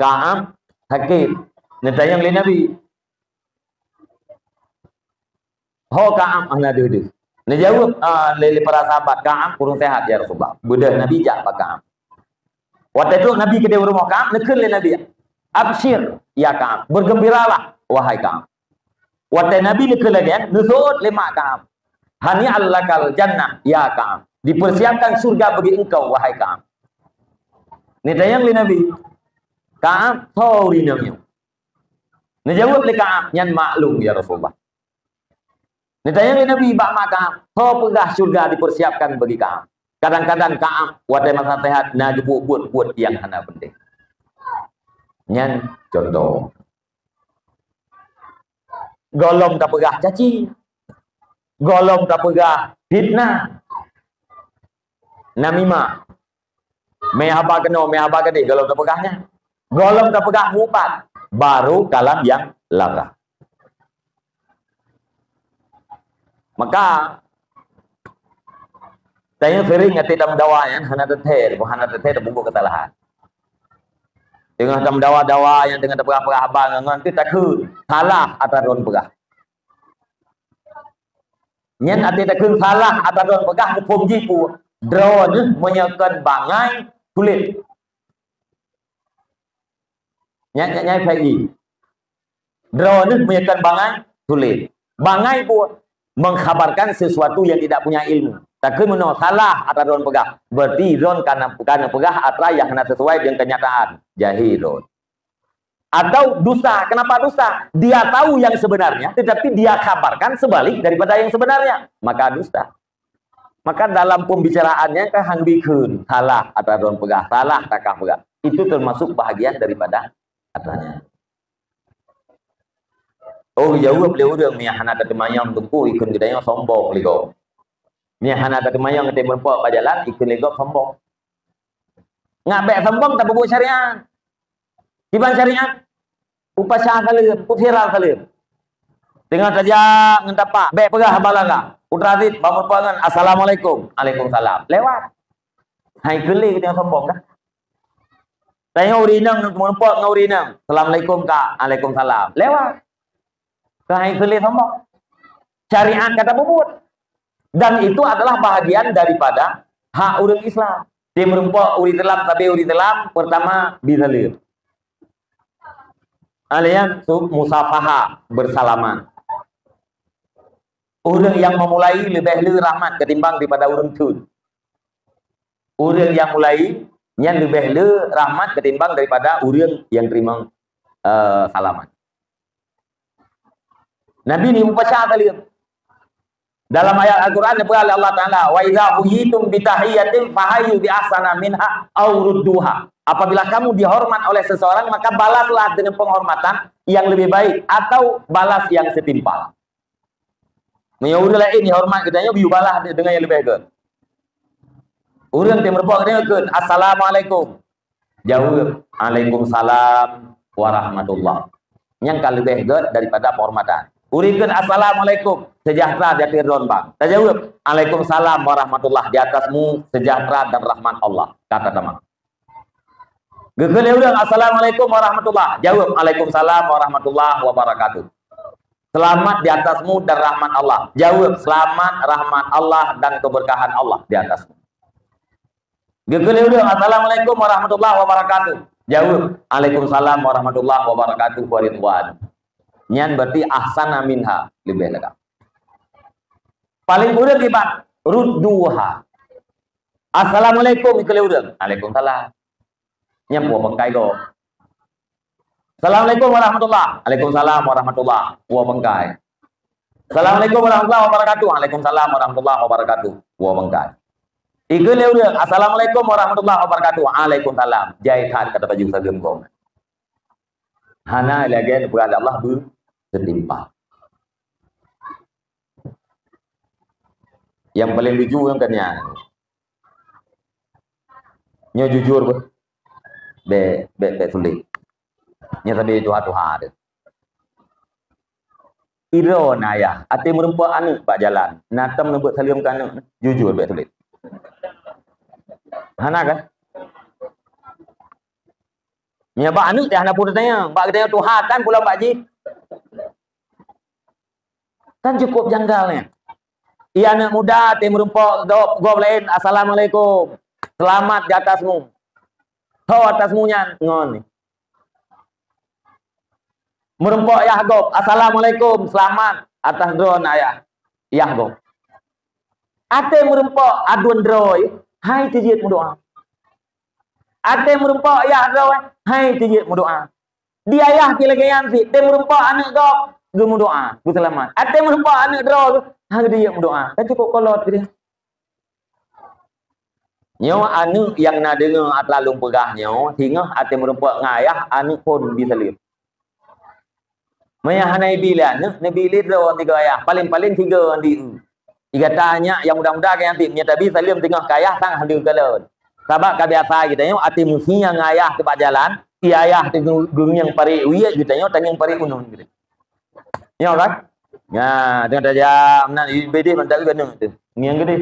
Ka'ab sakét, neutanyong lé Nabi. Ho Ka'ab hana deuh-deuh. Neujaweueb, ah, lé, lé para sahabat, "Ka'ab kureueng seuhat, ya Rasulullah." Beudôh Nabi jak bak Ka'ab. Watèe trok Nabi keudéh u rumoh Ka'ab, neukheun lé Nabi, "Absyir, ya Ka'ab, bergembiralah, wahai Ka'ab." Watèe Nabi neukheun lagèe nyan, neuseuôt lé mak Ka'ab, "Hani'al lakal jannah, ya Ka'ab. Dipersiapkan syurga bagi engkau, wahai Ka'ab." Neutanyong lé Nabi, "Ka'ab, soe ureueng inong nyoe?" Neujaweueb lé Ka'ab, "Nyan mak lôn, ya Rasulullah." Neutanyong lé Nabi bak mak Ka'ab, "Soe peugah syurga dipersiapkan bagi Ka'ab?" Kadang-kadang Ka'ab watèe masa seuhat na geubuet buet-buet nyang hana penting. Nyan contoh. Gohlom tapeugah caci. Gohlom tapeugah fitnah. Namimah. Meuhaba keunoe, meuhaba keudéh, gohlom tapeugah nyan. Gohlom tapeugah mupat. Baru kalam nyang lara. Maka, tanyoe seuring até tameudawa nyan hana teuthèe, hana teuthèe tapeubuet keusalahan. Teungoh tameudawa-dawa nyang teungoh tapeugah-peugah haba ngon, ngon teuh takheun salah atra droen peugah. Nyan até takheun salah atra droen peugah muphom jih peue? Droeneuh meunyoe kon bangai tuléh. Nyan, nyan, nyan F I I. Droeneuh meunyoe kon bangai tuléh. Bangai peue? Mengkhabarkan sesuatu yang tidak punya ilmu. Takheun meunoe salah atra droen peugah. Berarti droen kana, kana peugah atra nyang hana sesuai dengan kenyataan. Jahil droen. Atau dusta. Kenapa dusta? Dia tahu yang sebenarnya, tetapi dia khabarkan sebalik daripada yang sebenarnya. Maka dusta. Maka dalam pembicaraannya kan han geukheun salah atra droen peugah, salah takah peugah. Itu termasuk bahagian daripada katanya. Oh, jaweueb lé ureueng, "Meunyo hana tateumanyong Teungku, ikheun geutanyoe sombong lé gob. Meunyo hana tateumanyong teumeureumpok bak jalan, ikheun lé gob sombong." Ngat bèk sombong tapeubuet syariat. Kiban syariat, upasa saleuem, uviral saleuem. Teungoh tajak ngon tapak, bèk peugah haba lara. Putra Aziz, bak meureumpok ngon, "Assalamualaikum." "Alaikumsalam." Lewat. Hai keu lé geutanyoe sombong dah. Tanyoe ureueng inong meureumpok ngon ureueng inong, "Assalamualaikum, Kak." "Alaikumsalam." Lewat. Keu hai keu lé sombong. Syariat ka tapeubuet. Dan itu adalah bahagian daripada hak ureueng Islam. Tem meurumpok ureuëng Islam, sabe ureuëng Islam, pertama, bi saleuem. Alias su-, musafaha, bersalaman. Ureuëng nyang memulai leubeh le rahmat ketimbang daripada ureuëng teun. Ureuëng nyang mulai nyan leubeh le rahmat ketimbang daripada ureuëng nyang teurimong, eh, salaman. Nabi ni meupaca saleuem. Dalam ayat Al-Quran, neupeugah lé Allah Taala, "Wa idza huyitum bi tahiyyatin fahayyu bi ahsana minha aw rudduha." Apabila kamu dihormat oleh seseorang, maka balaslah dengan penghormatan yang lebih baik atau balas yang setimpal. Meunyoe ureuëng laén dihormat geutanyoe, biyeu balas dengan yang lebih baik. Ureuëng tem meurumpok geutanyoe kheun, "Assalamualaikum." Jaweueb, "Waalaikumsalam warahmatullah." Nyang ka leubeh gét daripada penghormatan. Ureuëng kheun, "Assalamualaikum, sejahtera di atas droe bang." Tajaweueb, "Waalaikumsalam warahmatullah, di atasmu sejahtera dan rahmat Allah." Kata tamam. Geukheun lé ureuëng, "Assalamualaikum warahmatullah." Jaweueb, "Waalaikumsalam warahmatullah wabarakatuh." "Selamat di atasmu dan rahmat Allah." Jaweueb, "Selamat rahmat Allah dan keberkahan Allah di atasmu." Geukheun lé ureuëng, "Assalamualaikum warahmatullahi wabarakatuh." Jaweueb, "Waalaikumsalam warahmatullahi wabarakatuh wa ridwan." Nyan berarti ahsana minha, leubeh lagak. Paling buruk iban, rudduha. "Assalamualaikum," geukheun lé ureuëng. "Waalaikumsalam." Nyan puwoe bangkai gob. "Assalamualaikum warahmatullah." "Waalaikumsalam warahmatullah." Puwoe bangkai. "Assalamualaikum warahmatullahi wabarakatuh." "Waalaikumsalam warahmatullahi wabarakatuh." Puwoe bangkai. Ikheun lé ureuëng, "Assalamualaikum warahmatullahi wabarakatuh." "Waalaikumsalam." Jai that kata baju saleuem gob. Hana lagée neupeugah lé Allah beu setimpal. Nyang paleng lucu nyang kan nyan. Nyoe jujur beuh. Bék, bék, bék sulet. Nyoe sabe tuha-tuha teuh. Idroe na ayah, até meurumpok aneuëk bak jalan. Na tom neubeuet saleuem keu aneuëk, jujur bék sulet. Hana kan? Meunyoe bak aneuëk teuh hana peue teutanyong, bak geutanyoe tuha kan pulang bak jih. Kan cukup janggal nyan. Iya aneuëk muda, tem meurumpok gob, gob laén, "Assalamualaikum. Selamat di atasmu." Ho atasmu nyan ngon. Meurumpok yah gob, "Assalamualaikum, selamat atas droe ayah." Yah gob. Até meurumpok aduen droe, hai teujeuet meudoa. Até meurumpok yah droe, hai teujeuet meudoa. Di ayah pih lagée nyan cit, até meurumpok aneuëk gob, geumeudoa, geuseulamat. Até meurumpok aneuëk droe, ha geudiyek meudoa. Kan cukup kolot geude. Nyoe aneuëk nyang na deungoe atra lôn peugah nyoe, singoh até meurumpok ngon ayah, aneuëk phon bi saleuem. Meunyoe hana ibi lé aneuëk, neubi lé droe tiga ayah, paléng-paléng tiga di. Igata nyak nyang muda-muda ka nyan cit, meunyoe tabi saleuem teungoh keu ayah sang haleue kalon. Sabab ka biasa geutanyoe até meusiang ngon ayah teuh bak jalan, i ayah teuh geu-, geungieng parék wiet, geutanyoe tangieng parék uneun geude. Nyoe kan? Nya, teungoh tajak meunan, i bideh mantap geuh aneuëk teuh. Ngieng geude.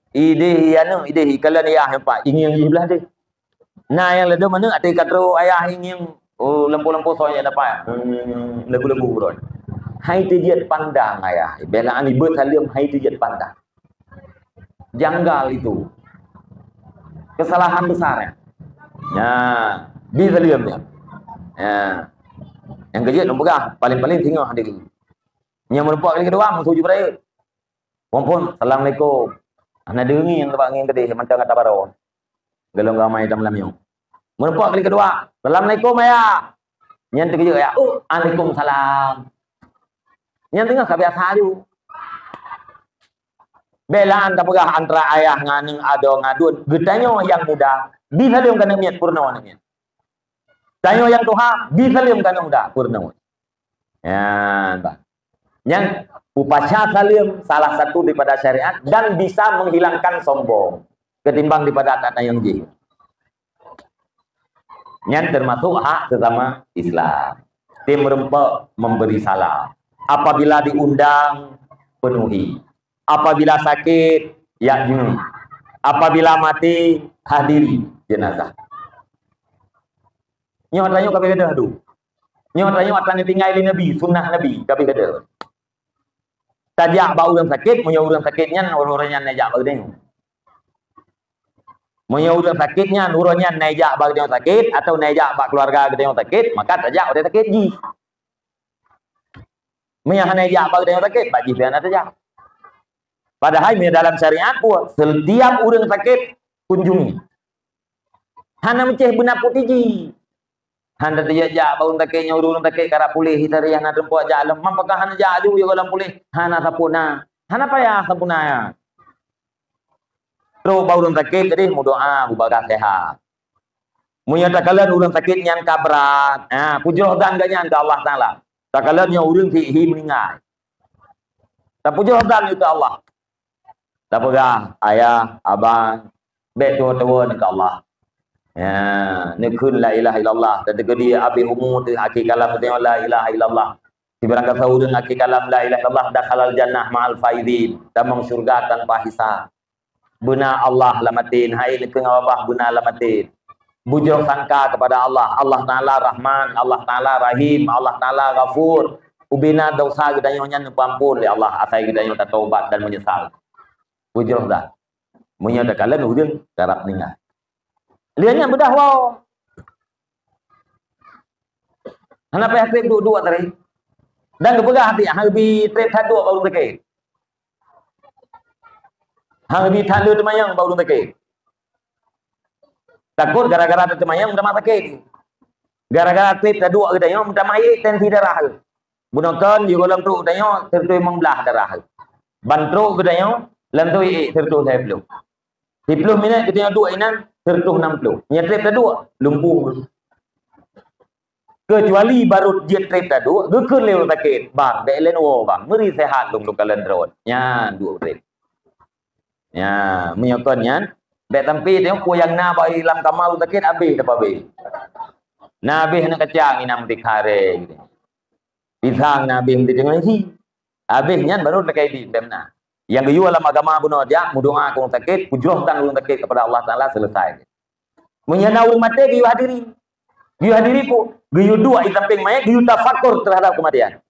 Ideh i aneuëk, ideh i kalon ayah nyang pat, ingieng i blah deh. Na nyang ladom aneuëk até ka trok ayah ingieng, oh, lampu-lampu soe nyang dapat. Hmm, lagu-lagu uroe. Hai teujeuet pandang ayah. Bela an ibeuet saleuem hai teujeuet pandang. Janggal itu. Kesalahan besar ya. Ya, bi saleuem ya. Ya. Nyang keujeuet lôn peugah, paléng-paléng singoh deh. Nyang meurumpok kali keudua, meutuju beuraya. Phon-phon, "Assalamualaikum." Hana deungi nyang teubak ngieng keudeh, mantong gata baroe. Golom ramai lam nyoe. Meurumpok kali keudua, "Assalamualaikum, Ayah." Nyan teukeujot ayah, "Oh, waalaikumsalam." Nyan teungoh ka biasa aju. Bela an tapeugah antara ayah ngon aneuëk, adoe ngon aduen, geutanyoe nyang muda, bi saleuem keu aneuëk miet, peurunoe aneuëk miet. Tanyoe nyang tuha, bi saleuem keu aneuëk muda, peurunoe. Nyan, bah. Nyan, upacara saleuem salah satu daripada syariat dan bisa menghilangkan sombong ketimbang daripada tak tanyong jih. Nyan termasuk hak sesama Islam. Tim rempok memberi salam. Apabila diundang, penuhi. Apabila sakit, yak jenguk. Apabila mati, hadiri jenazah. Nyoe tanyoe ka beugadôh tu. Nyoe tanyoe atra neutinggai lé Nabi, sunnah Nabi, ka beugadôh. Tajak bak ureuëng sakét, meunyoe ureuëng sakét nyan, ureuëng nyan neujak bak geutanyoe. Meunyoe ureuëng sakét nyan, uroe nyan na ijak bak geutanyoe sakét, atawa na ijak bak keuluwarga geutanyoe sakét, maka tajak watée sakét jih. Meunyoe hana ijak bak geutanyoe sakét, bak jih pih hana tajak. Padahai meunyoe dalam syariat pun, setiap ureuëng sakét, kunjungi. Hana meucéh beuna putéh jih. Hana tajak-jak bak ureuëng sakét nyoe, ureuëng sakét karap puléh, tadi hana teumpat jak lom. Man pakon hana jak aju, ya gohlom puléh. Hana sapeue na. Hana payah sapeue na ya. Trok bak ureuëng sakét tadi meudoa bubagaih sehat. Meunyoe takalon ureuëng sakét nyan ka brat, ha, pujroh dan geuh nyan keu Allah Taala. Takalon nyoe ureuëng sihé meuninggai. Tapujroh dan keu Allah. Tapeugah, "Ayah, abang, bék tuwoe-tuwoe keu Allah. Ya, neukheun la ilaha illallah, dan teukeudi abéh umu teuh akhé kalam teuh la ilaha illallah. Sibarang gasoe ureuëng akhé kalam la ilaha illallah dakhalal jannah ma'al faizin, tamong syurga tanpa hisab." Beuna Allah lam até, hai neukheun babah beuna lam até. Bujroh sangka kepada Allah. Allah Taala Rahman, Allah Taala Rahim, Allah Taala Ghafur. Ubena dosa geutanyoe nyan neupeuampon lé Allah asai geutanyoe tatobat dan meunyeusal. Bujroh dah. Meunyoe takalon ureuëng karap meuninggai. Lheueh nyan beudah woe. Hana payah treb duek-duek tadi. Dan geupeugah hati, "Hana bi treb that duek bak ureuëng sakét. Hana bi that le teumayang bak ureuëng sakét." Takot gara-gara teumayang meutamah sakét. Gara-gara treb that duek geutanyoe meutamah ék tensi darah. Bunoe kon di gohlom trok geutanyoe sireutoh limong blaih darah. Ban trok geutanyoe lam tu ék sireutoh lhée ploh. Siploh minét geutanyoe duek inan sireutoh nam ploh. Nyan treb that duek, lumpuh. Keucuali barô jeuet treb that duek, geukheun lé ureuëng sakét, "Bang, bék lén woe, Bang. Meuri sehat lôn, lôn kalon droen." Nyan duek treb. Ya, meunyoe kon nyan, bék sampai teuh peue nyang na bak lam kama ureuëng sakét abéh tapabéh. Na abéh aneuk kacang inong meutikharé gitu. Pisang na abéh meuti deungon si. Abéh nyan baru lakée di bém na. Nyang geuyue lam agama bunoe jak meudoa keu ureuëng sakét, pujroh dan ureuëng sakét kepada Allah Taala selesai. Meunyoe na ureuëng maté geuyue hadiri. Geuyue hadiri peue? Geuyue duek di sampéng manyét, geuyue tafakur terhadap kematian.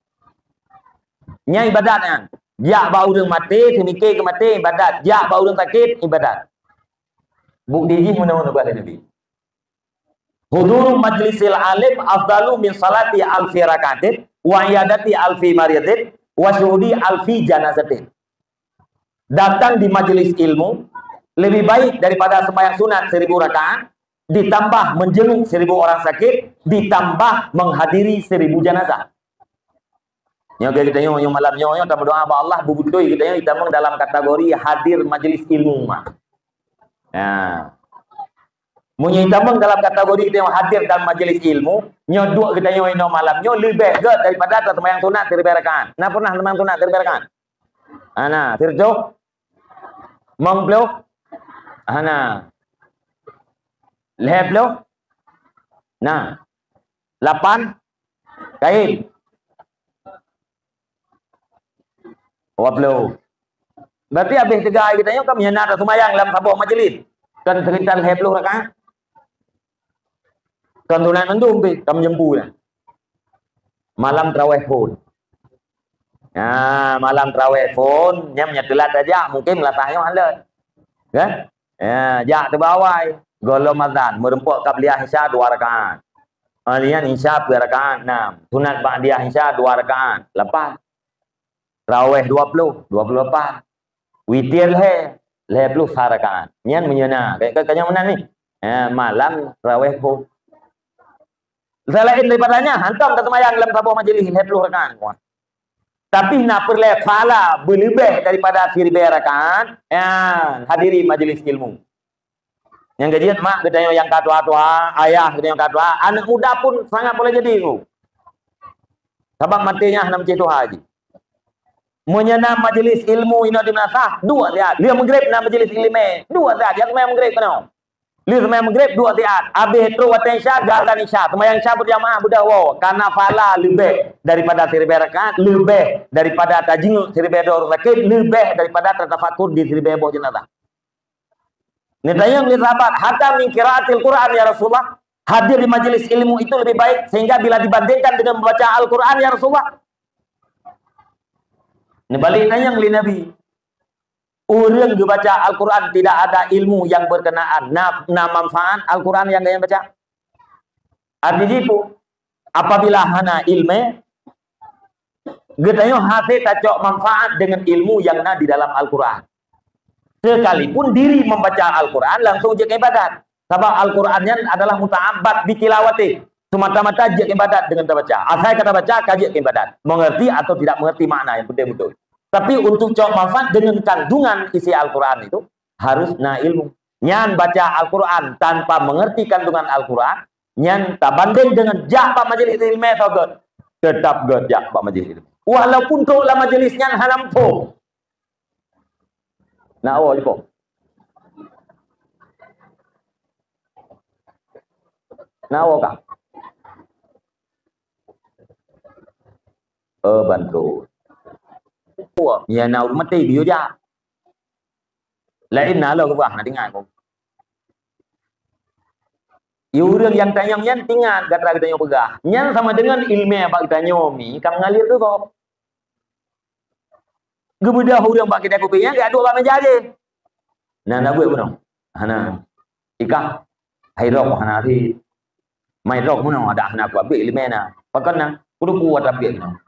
Nyan ibadat nyan. Jak bak ureuëng maté, seumike keu maté ibadat. Jak bak ureuëng sakét ibadat. Bukti jih meunan ubak Nabi. Huduru majlisil alim afdalu min salati alfi rakaatin wa iyadati alfi maridin wa syuhudi alfi janazatin. Datang di majelis ilmu lebih baik daripada sembahyang sunat seribu rakaat, ditambah menjenguk seribu orang sakit, ditambah menghadiri seribu jenazah. Nyoe geutanyoe, nyoe malam nyoe, nyoe tameudoa bak Allah, beutôi geutanyoe itamong dalam kategori hadir majelis ilmu mah. Nah. Meunyoe itamong dalam kategori geutanyoe hadir dalam majelis ilmu, nyoe duek geutanyoe inoe malam nyoe leubeh gét daripada taseumayang sunat siribée rakaat. Na pernah seumayang sunat siribée rakaat? Hana, sireutoh? Limong ploh? Hana. Lhée ploh? Na. Lapan? Kain. Dua ploh. Berarti habéh teuga geutanyoe ka meunyan na taseumayang lam saboh majelis. Kan sekitar lhée ploh rakaat. Kan sunat mandum pih, ka meujampu dah. Malam tarawih phon. Nah, malam tarawih phon, nyan meunyo teulat tajak, mungkin meulasah nyoe hana lé. Kan? Ya, jak teubawai. Gohlom azan, meureumpok qabliyah Isya dua rakaat. Kemudian Isya peuet rakaat, enam. Sunat ba'diyah Isya dua rakaat, lapan. Tarawih dua ploh, dua ploh lapan. Witir lhée, lhée ploh sa rakaat. Nyan meunyo na, ka, ka, ka nyan meunan ni. Ha, malam tarawih phon. Selain daripada nyan, hantom taseumayang lam saboh majelis lhée ploh rakaat. Tapi na peureulée pahala beuleubeh daripada siribée rakaat, ya, hadiri majelis ilmu. Nyang keujeuet mak geutanyoe nyang ka tuha-tuha, ayah geutanyoe ka tuha, aneuk muda pun sangat boleh jadi tu. Sabab maté nyan hana meucéh tuha jih. Meunyo na majelis ilmu inoe di meunasah, duek siat. Lheueh meugreb na majelis ileumé, duek siat. Nyang teumé meugreb keunoe. Lheueh teumé meugreb, duek siat. Abéh trok watée Isya, geuazan Isya. Seumayang Isya beujamaah beudôh woe. Karena pahala leubeh daripada siribée rakaat, leubeh daripada tajingok siribée droe ureuëng sakét, leubeh daripada tatafakur di siribée boh jeunazah. Neutanyong lé sahabat, "Hatta min qiraatil Qur'an, ya Rasulullah? Hadir di majelis ilmu itu lebih baik, sehingga bila dibandingkan dengan membaca Al-Quran, ya Rasulullah?" Neubalek tanyong lé Nabi, Ureuëng geubaca Al-Quran tidak ada ilmu yang berkenaan, na, na manfaat Al-Quran nyang geubaca? Arti jih peue? Apabila hana ileumé, geutanyoe hase tacok manfaat deungon ilmu nyang na di dalam Al-Quran. Sekalipun diri membaca Al-Quran langsung jeuet ibadat. Sabab Al-Quran nyan adalah muta'abbad bitilawatih. Semata-mata jeuet ibadat deungon tabaca. Asai ka tabaca, ka jeuet ibadat. Mengerti atau tidak mengerti makna, yang penting betul. Tapi untuk cok manfaat deungon kandungan isi Al-Quran itu, harus na ilmu. Nyan baca Al-Quran tanpa mengerti kandungan Al-Quran, nyan tabanding deungon jak bak majelis ileumé, soe gét? Tetap gét jak bak majelis ileumé. Walaupun trok lam majelis nyan hana muphom. Na woe jipok. Na woe kah? Eh, bandrol. Wah, ya na ureuëng maté geuyue jak. Laén na lom keubah na teuingat kok. Ya, ureuëng nyang tanyong nyan teuingat gata geutanyoe peugah. Nyan sama deungon ileumé bak geutanyoe mi ka mengalir keu gob. Geubeudoh ureuëng bak keude kupi nyan, geujak duek bak meja jih. Na, na buet bunoe? Hana. Ikah, hai droe hana sit. Mai droe bunoe, adak hana kuabek ileumé na. Pakon na? Kudu kuat abek na.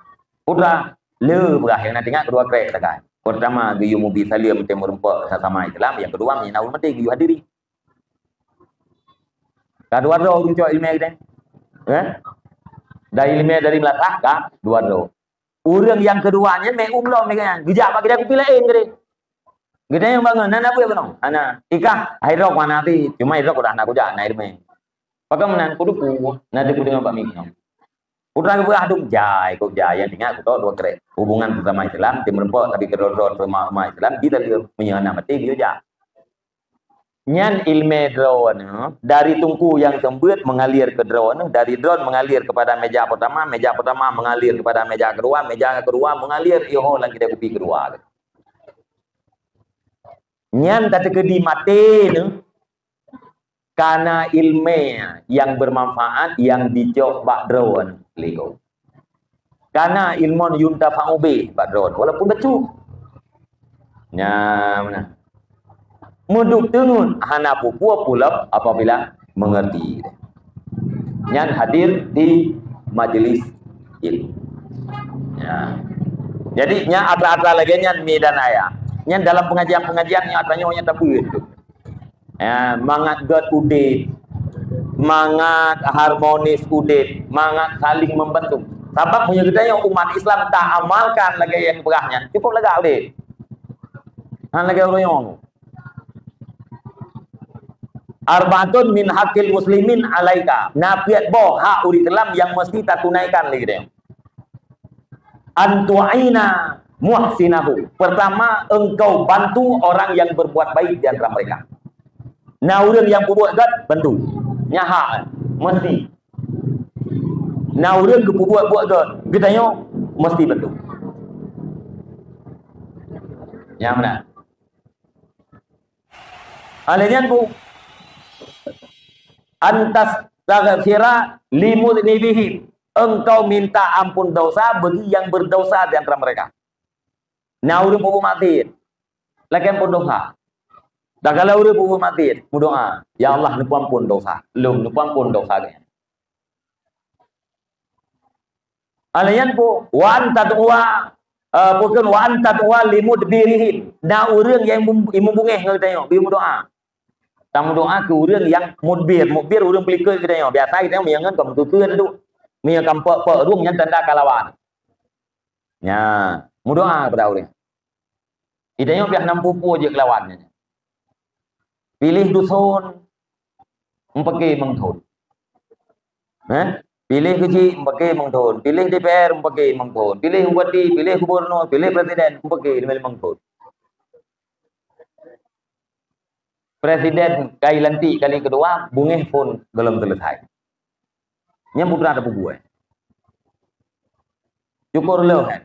Putra, le beurah nyang na teuingat keudua krek sagai. Pertama, geuyue mubi saleuem teumeureumpok sasama Islam, nyang keudua, meunyoe na ureuëng maté geuyue hadiri. Ka dua droe ureuëng cok ileumé geude. Eh? Dari ileumé dari meulasah ka dua droe. Ureuëng nyang keudua nyan mé umlom mé nyan. Geujak bak keude kupi laén geude. Geude nyang bangon, na, na buet bunoe? Hana. Ikah, hai droe hana sit. Cuma hai droe udah hana kujak, na ileumé. Pakon meunan? Kudu ku, na teupeue deungon bak mi nyoe. Putra geupeugah dum jai, kok jai, nyang teuingat kutok dua krek. Hubungan sesama Islam, teumeureumpok tapi keudroe-droe sesama umat Islam, di dalam meunyoe na maté geuyue jak. Nyan ileumé droeneuh, dari teungku nyang seumeubeuet mengalir keu droeneuh, dari droeneuh mengalir kepada meja pertama, meja pertama mengalir kepada meja kedua, meja kedua mengalir yoh lam keude kupi keudua. Nyan tateukeudi maté neuh, kana ileumé nyang bermanfaat nyang jicok bak droeneuh lé gob. Kana ilmun yuntafa'u bih bak droeneuh, walaupun bacut. Nyan meunan. Meuduek teungeut hana peue-peue pulop apabila mengerti. Nyan hadir di majlis ilmu. Ya. Jadi, nyan atra-atra lagée nyan mi dan ayah. Nyan dalam pengajian-pengajian nyang atra nyoe nyang tabeuet tu. Ya, mangat gét udeb, mangat harmonis udeb, mangat saling membantu. Sabab meunyoe geutanyoe umat Islam taamalkan lagée nyang peugah nyan, cukup lega udeb. Han lagée ureuëng nyoe. Arba'atun min haqqil muslimin alaika. Na piet boh hak ureuëng Islam nyang meusti tatunaikan lé geutanyoe. An tu'ina muhsinahu. Pertama, engkau bantu orang yang berbuat baik di antara mereka. Na ureuëng nyang peubuet gét, bantu. Nyan hak, meusti. Na ureuëng geupeubuet buet gét, geutanyoe meusti bantu. Nyang meunan. Alèh nyan bu, antastaghfira limudznibihim. Engkau minta ampun dosa bagi yang berdosa di antara mereka. Na ureuëng peubuet maksiet, lakée ampun dosa. Dan kalau ureuëng peubuet maksiet, meudoa, "Ya Allah, neupeuampun dosa lôn, neupeuampun dosa geuh." Alèh nyan pu, wa an tad'uwa, eh, bukon wa an tad'uwa limudbirihim. Na ureuëng nyang mum-, mubungéh ngon geutanyoe, beu meudoa. Tameudoa keu ureuëng nyang mudbir. Mudbir ureuëng peulikot geutanyoe. Biasa geutanyoe meunyoe ngon ka meukeue-keue duek. Meunyoe ka meupeuk-peuk rueng nyan tanda ka lawan. Nya, meudoa keupada ureuëng. Geutanyoe piah nam pupu jeuet keu lawan nyan. Piléh duson, meupaké limong thon. Eh? Piléh keuchik, meupaké limong thon. Piléh D P R, meupaké limong thon. Piléh bupati, piléh gubernur, piléh presiden, meupaké limong thon. Presiden ka ilantik kali keudua, bungéh phon gohlom seuleusai. Nyan putra tapeubuet. Syukur lom, kan?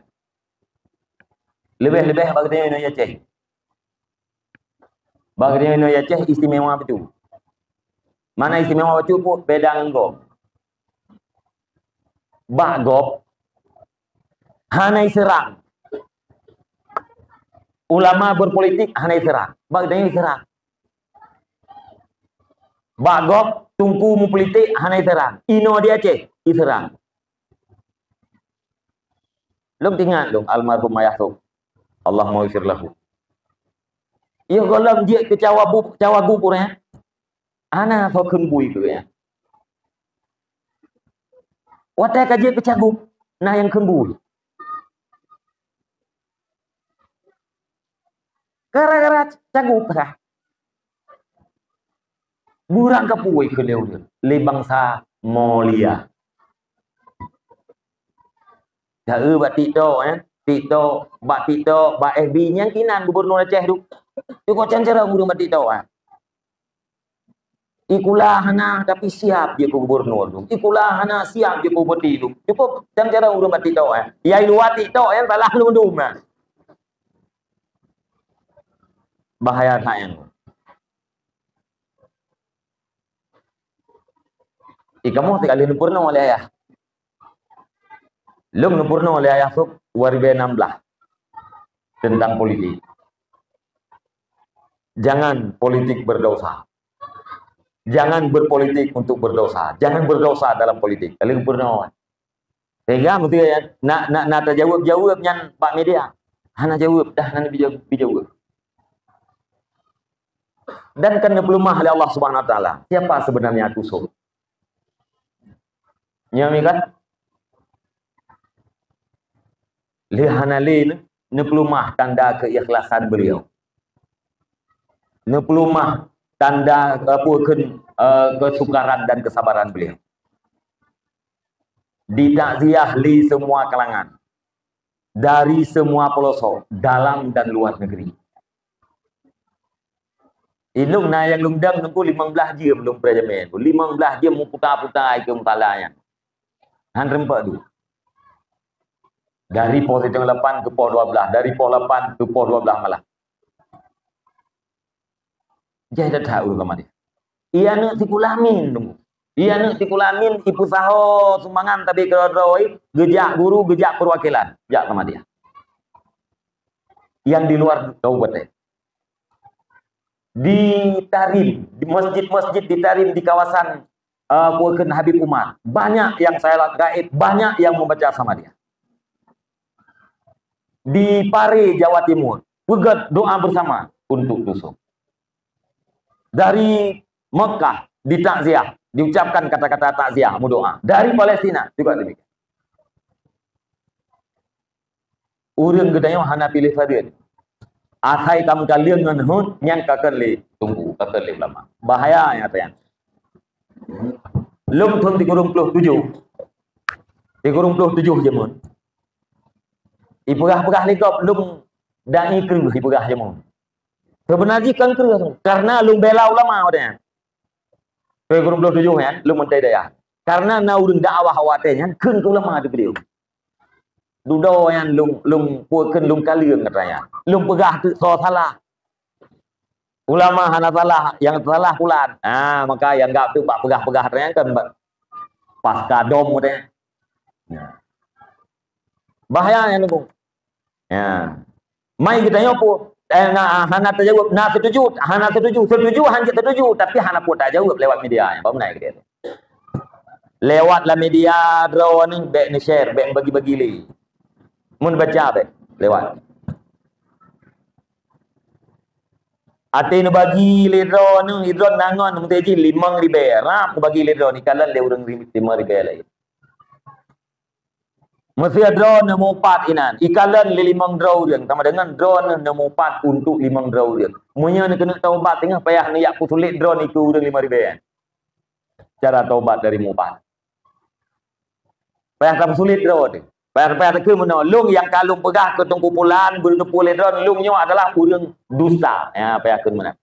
Leubeh-leubeh bak geutanyoe inoe Aceh. Bak geutanyoe inoe Aceh istimewa bacut. Mana istimewa bacut pu? Beda ngon gob. Bak gob, hana iseurang. Ulama berpolitik hana iseurang. Bak geutanyoe iseurang. Bak gob teungku meupolitik hana iseurang. Inoe di Aceh iseurang. Lôn teuingat lôn almarhum Ayah Sop. Allahumma ghfir lahu. Yoh gohlom jeuet keu cawabu-, cawagub ureueng. Hana soe kheun bui keu gobnyan. Watèe ka jeuet keu cagub, na nyang kheun bui. Gara-gara cagub ka. Beurangkapeue keu lé ureueng, lé bansa mulia. Taeu bak TikTok, eh. TikTok, bak TikTok, bak F B, nyang kinan gubernur Aceh tu. Cukôp can carông ureueng bak TikTok, eh. Ikula hana, tapi siap jeuet keu gubernur tu. Ikula hana, siap jeuet keu bupati tu. Cukôp can carông ureueng bak TikTok, eh. Yai luwa TikTok, eh, salah lundum, eh. Bahaya that nyan. Ih, kamoe tiga kali neupeurunoe lé ayah. Lôn neupeurunoe lé ayah Sop dua ribu enam belas tentang politik. Jangan politik berdosa. Jangan berpolitik untuk berdosa. Jangan berdosa dalam politik. Kali peurunoe. Sehingga mesti ya, nak, nak, nak tajaweueb-jaweueb nyan bak media. Hana jaweueb, dah hana bijaweueb. Dan kan neupeuleumah lé Allah Subhanahu Wa Taala. Siapa sebenarnya Atu Sop? Nyoe mi kan? Lé hana lé ne-, neupeuleumah tanda keikhlasan beliau. Neupeuleumah tanda, apa, keu-, eh, kesukaran dan kesabaran beliau. Ditakziah lé semua kalangan, dari semua pelosok, dalam dan luar negeri. Ilôn na nyang lôn dang nunggu limong blaih jeuem lôn preh jamé. Limong blaih jeuem meuputa-puta ikeu musala nyan. Han reumpok du. Dari poh siteungoh lapan keu poh dua blaih, dari poh lapan keu poh dua blaih malam. Jai that-that ureueng ka maté. Iya aneuk sikula min nunggu. Iya aneuk sikula min ipeusaho sumbangan tabi keudroe-droe, geujak guru, geujak perwakilan, jak ka maté. Yang di luar kabupaten. Di Tarim, di masjid-masjid di Tarim di kawasan, eh, Pukeun Habib Umar. Banyak yang salat gaib, banyak yang membaca sama dia. Di Pare, Jawa Timur, peugét doa bersama untuk Atu Sop. Dari Mekah ditakziah, diucapkan kata-kata takziah, meudoa. Dari Palestina juga demikian. Ureueng geutanyoe hana piléh padum. Asai ka meukaleueng ngon hot, nyan ka kheun lé teungku, ka kheun lé ulama. Bahaya nyata nyan. Lôn thon tikurong ploh tujoh. Tikurong ploh tujoh jameun. Ipeugah-peugah lé gob lôn dai kreueh ipeugah jameun. Seubeuna jih kon kreueh, karena lôn bela ulama watèe nyan. Tikurong ploh tujoh nyan, lôn meuntèe dayah. Karena na ureueng dakwah watèe nyan, kheun keu ulama di beliau. Dudoe nyan lôn, lôn peue kheun lôn kaleueng atra nyan. Lôn peugah teuk soe salah. Ulama hana salah, nyang salah pulan. Ah, maka nyang gak teuk bak peugah-peugah atra nyan kan ba-, pas kadom watèe nyan. Nah. Bahaya nyan lôn. Ya. Mai geutanyoe peue? Eh, na, hana tajaweueb, na setuju, hana setuju. Setuju, hana setuju, tapi hana peue tajaweueb lewat media. Bagaimana gitu? Lewat lam media droeneuh bèk neu-share, bèk bagi-bagi lé. Mun baca bèk lewat. Até neubagi lé droeneuh, droeneuh nangon meuteujih limong ribèe. Rab neubagi lé droeneuh, ikalon lé ureueng ri-, limong ribèe laén. Meusé droeneuh meuupat inan, ikalon lé limong droe ureueng, sama dengan droeneuh neumeuupat untuk limong droe ureueng. Meunyoe neukeuneuk taubat teungoh payah neujak peusulet droeneuh keu ureueng limong ribèe. Cara taubat dari meuupat. Payah tapeusulet droe teuh. Payah, payah takheun meunoe, lôn nyang ka lôn peugah keu Teungku Pulan, beuteupeue lé droeneuh, lôn nyoe adalah ureueng dusta. Ya, payah kheun meunan.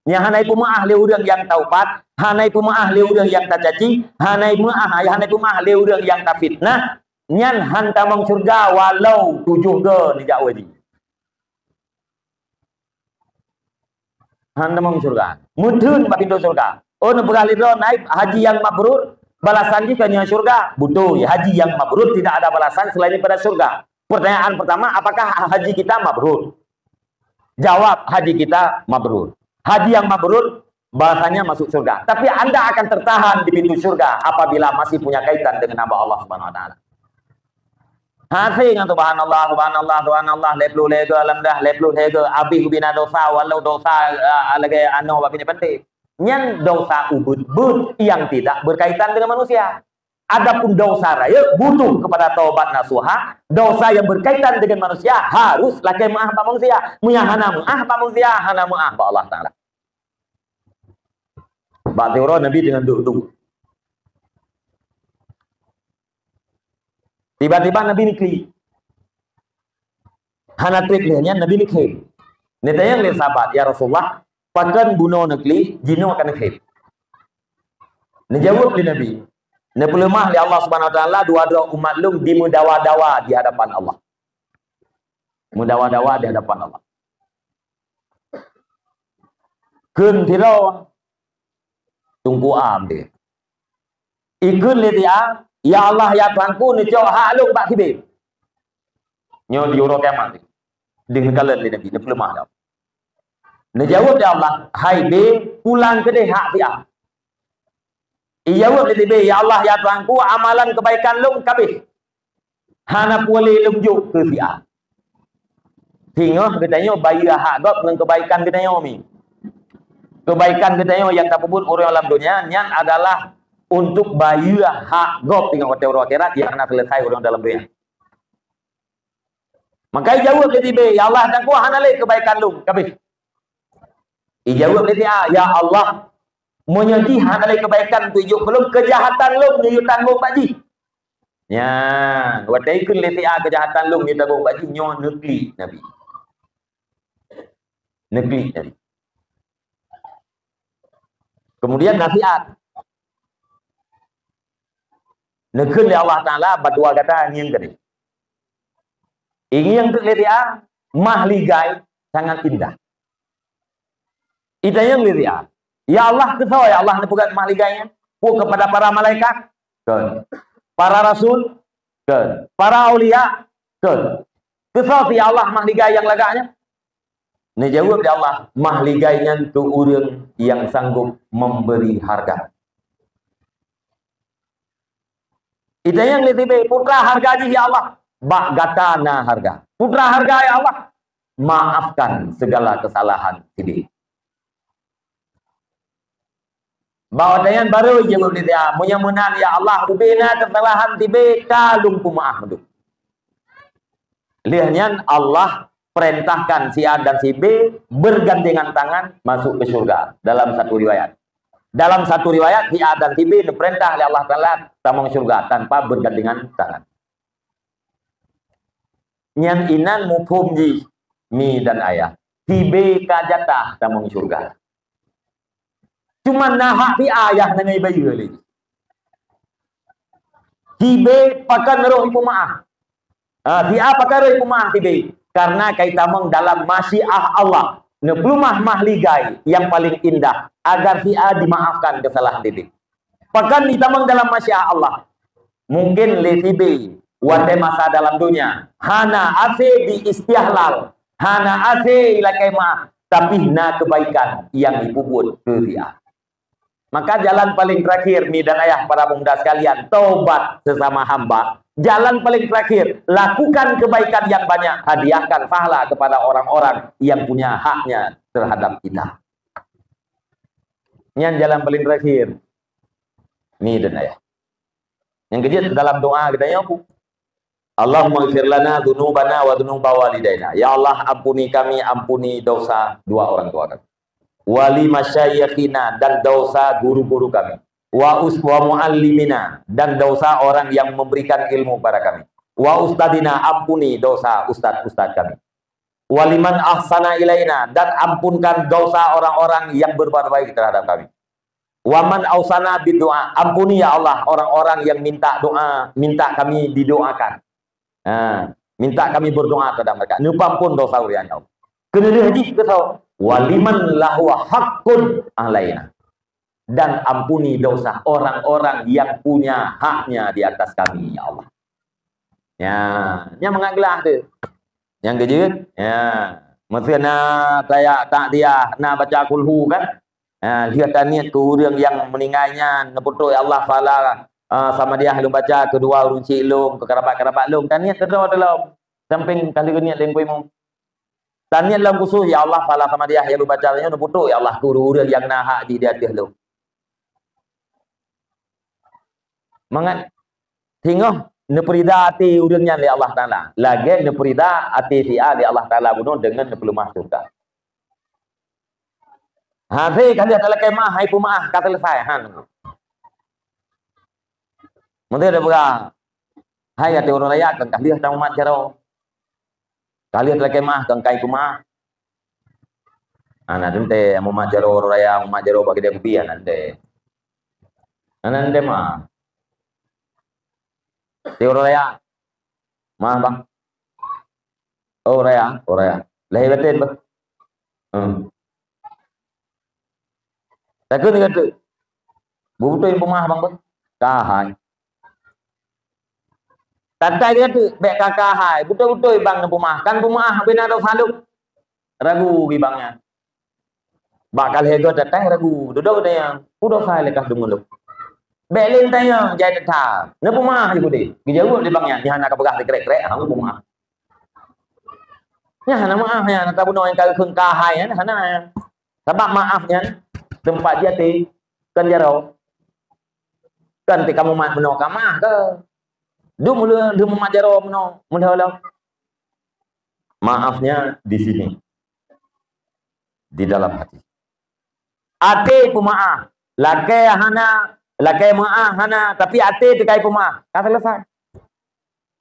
Nyang hana ipeumeu'ah lé ureueng nyang taubat, hana ipeumeu'ah lé ureueng nyang tacaci, hana ipeumeu'ah, hana ipeumeu'ah lé ureueng nyang tafitnah, nyan han tamong syeuruga walau tujoh goe neujak u haji. Han tamong syeuruga. Meutheun bak pintoe syeuruga. Oh, neupeugah lé droe, "Hai, haji nyang mabrur, balasan jih keu nyoe syeuruga." Beutôi, haji nyang mabrur tidak ada balasan selain daripada syeuruga. Pertanyaan pertama, apakah haji kita mabrur? Jawab, haji kita mabrur. Haji yang mabrur, balasannya masuk surga. Tapi anda akan tertahan di pintu surga apabila masih punya kaitan dengan hamba Allah Subhanahu wa Taala. Hase ngon subhanallah, subhanallah, subhanallah, lhèe ploh lhèe go, alhamdulillah, lhèe ploh lhèe go, abéh ubena dosa, walau dosa, ah, lagèe anoe bak binéh panté. Nyan dosa ubit-ubit yang tidak berkaitan dengan manusia. Adapun dosa rayeuk butuh kepada taubat nasuha, dosa yang berkaitan dengan manusia harus lakèe meu'ah bak manusia. Meunyo hana meu'ah bak manusia, hana meu'ah bak Allah Taala. Bak siuroe Nabi deungon duek-duek. Tiba-tiba Nabi neuklik. Hana trép lheueh nyan Nabi neukheun. Neutanyong lé sahabat, "Ya Rasulullah, pakon bunoe neuklik, jinoe ka neukheun?" Neujaweueb lé Nabi, "Neupeuleumah lé Allah Subhanahu wa Taala dua droe umat lôn dimeudawa-dawa di hadapan Allah." Meudawa-dawa di hadapan Allah. Kheun sidroe, Teungku A meunan. Ikheun lé si A, "Ya Allah, ya Tuhanku, neucok hak lôn bak si B." Nyoe di uroe kiamat. Deuh neukalon lé Nabi, neupeuleumah dah. Neujaweueb lé Allah, "Hai B, pulang keudeh hak si A." Ijaweueb lé si B, "Ya Allah, ya Tuhanku, amalan keubaikan lôn ka abéh. Hana peureulèe lôn jok keu si A." Singoh geutanyoe bayeue hak gob ngon keubaikan geutanyoe mi. Keubaikan geutanyoe nyang tapeubuet ureueng lam donya nyan adalah untuk bayeue hak gob ngon watèe uroe akhirat nyang hana seuleusoe ureueng dalam donya. Maka ijaweueb lé si B, "Ya Allah, Tuhanku, hana lé keubaikan lôn ka abéh." Ijaweueb lé si A, "Ya Allah, meunyoe jih hana lé keubaikan untuk ijok keu lôn, keujahatan lôn neuyue tanggong bak jih." Nyan, watèe ikheun lé si A keujahatan lôn neuyue tanggong bak jih, nyoe neuklik Nabi. Neuklik Nabi. Kemudian nasihat. Neukheun lé Allah Taala, "Bandua gata ngieng keudeh." Ingieng teuk lé si A, mah ligai sangat indah. Itanyong lé si A, "Ya Allah, keusoe ya Allah neupeugöt mah ligai nyan? Peue keupada para malaikat? Kon. Para rasul? Kon. Para aulia? Kon. Keusoe ya Allah mah ligai nyang lagak nyan?" Neujaweueb lé Allah, "Mah ligai nyan keu ureueng nyang sanggob memberi harga." Itanyong lé si B, "Peue hareuga jih ya Allah?" "Bak gata na hareuga." "Peue hareuga ya Allah?" "Maafkan segala kesalahan si B." Bak watèe nyan barô ijaweueb lé si A, "Meunyoe meunan ya Allah, ubé na keusalahan si B ka lôn peumeu'ah mandum." Lheueh nyan Allah perintahkan si A dan si B bergandengan tangan masuk ke syurga dalam satu riwayat. Dalam satu riwayat, si A dan si B diperintah oleh Allah Taala tamong syurga tanpa bergandengan tangan. Nyan inan muphom jih mi dan ayah. Si B ka jatah tamong syurga. Cuma na hak si A nyang hana ibayeue lé. Si B pakon roh ipeumeu'ah. Ha, si A pakon roh ipeumeu'ah si B. Karena ka itamong dalam masyiah Allah. Neupeuleumah mah ligai nyang paling indah agar si A dimaafkan kesalahan si B. Pakon itamong dalam masyiah Allah. Mungkin lé si B, watèe masa dalam donya, hana asé diistihlal, hana asé ilakèe meu'ah, tapi na keubaikan nyang ipeubuet keu si A. Maka jalan paling terakhir, mi dan ayah para pemuda sekalian, taubat sesama hamba. Jalan paling terakhir, lakukan kebaikan yang banyak, hadiahkan pahala kepada orang-orang yang punya haknya terhadap kita. Nyan jalan paling terakhir, mi dan ayah. Nyang keujeuet dalam doa geutanyoe, "Allahumma ighfir lana dzunubana wa dzunuba walidaina." Ya Allah, ampuni kami, ampuni dosa dua orang tua kami. "Wa li masyayikhina," dan dosa guru-guru kami. "Wa us-, wa muallimina," dan dosa orang yang memberikan ilmu kepada kami. "Wa ustadzina," ampuni dosa ustadz-ustadz kami. "Wa liman ahsana ilaina," dan ampunkan dosa orang-orang yang berbuat baik terhadap kami. "Wa man ausana bidu'a," ampuni ya Allah orang-orang yang minta doa, minta kami didoakan. Ha, minta kami berdoa terhadap mereka. Neupeuampon dosa ureueng nyan ya Allah. Keuneulheueh jih keu soe? "Wa liman lahu haqqun alaina," dan ampuni dosa orang-orang yang punya haknya di atas kami, ya Allah. Ya, nyan mangat glah tu. Nyang keujeuet, ya, Meuseu na taya takziah, na baca kulhu kan? Ha, lheueh taniet keu ureuëng nyang meuninggai nyan, neupeutrok ya Allah pahala, ah, samadiyah lôn baca keu dua ureuëng chik lôn, keu karabat-karabat lôn, taniet keudroe teuh lom. Sampéng ka lheueh niet lé Teungku Imum. Taniet lom khusos, ya Allah, pahala samadiyah nyang lôn baca nyoe neupeutrok ya Allah keu ureuëng-ureuëng nyang na hak jih di ateueh lôn. Mangat singoh neupeurida até ureuëng nyan lé Allah Taala. Lagée neupeurida até si A lé Allah Taala bunoe deungon neupeuleumah syurga. Hase ka lheueh talakée meuáh, hai peumaáh ka seuleusoe, han. Meunteue tapeugah, hai até ureuëng raya kan ka lheueh tamumat jaroe. Ka lheueh talakée meuáh kan kai peumaáh. Hana teuntée mumat jaroe ureuëng raya, mumat jaroe bak keudée kupi, hana teuntée. Hana teuntée meuáh. Até ureuëng raya. Meuáh, bang. Oh, raya, oh, raya. Lahé batén, bah. Hmm. Takheun kata, "Beutôi peumaáh, bang, bah?" "Ka hai." Tatai kata, "Bék ka, ka hai. Beutôi-beutôi, bang, neupeumaáh. Kan peumaáh bina dosa lôn." Ragu gibang nyan. Bak ka lhée goe tatai ragu, dudoe tanyong, "Peue dosa lé kah deungon lôn?" "Bék lé tanyong, jai that." Neupeumaáh Yahudi. Geujaweueb lé bang nyan, "Nyan hana kapeugah sikrek-krek, hana peumaáh." Nyan hana maáh nyan, ata bunoe nyang ka geukheun ka hai nyan, hana nyan. Sabab maáh nyan teumpat jih até, kon jaroe. Kon teuka mumat bunoe ka maáh keu. Dum lheueh mumat jaroe bunoe, meulheueh lom. Maafnya di sini. Di dalam hati. Até peumaáh, lakée hana, lakée meuáh hana, tapi até teukai peumaáh, ka seuleusoe.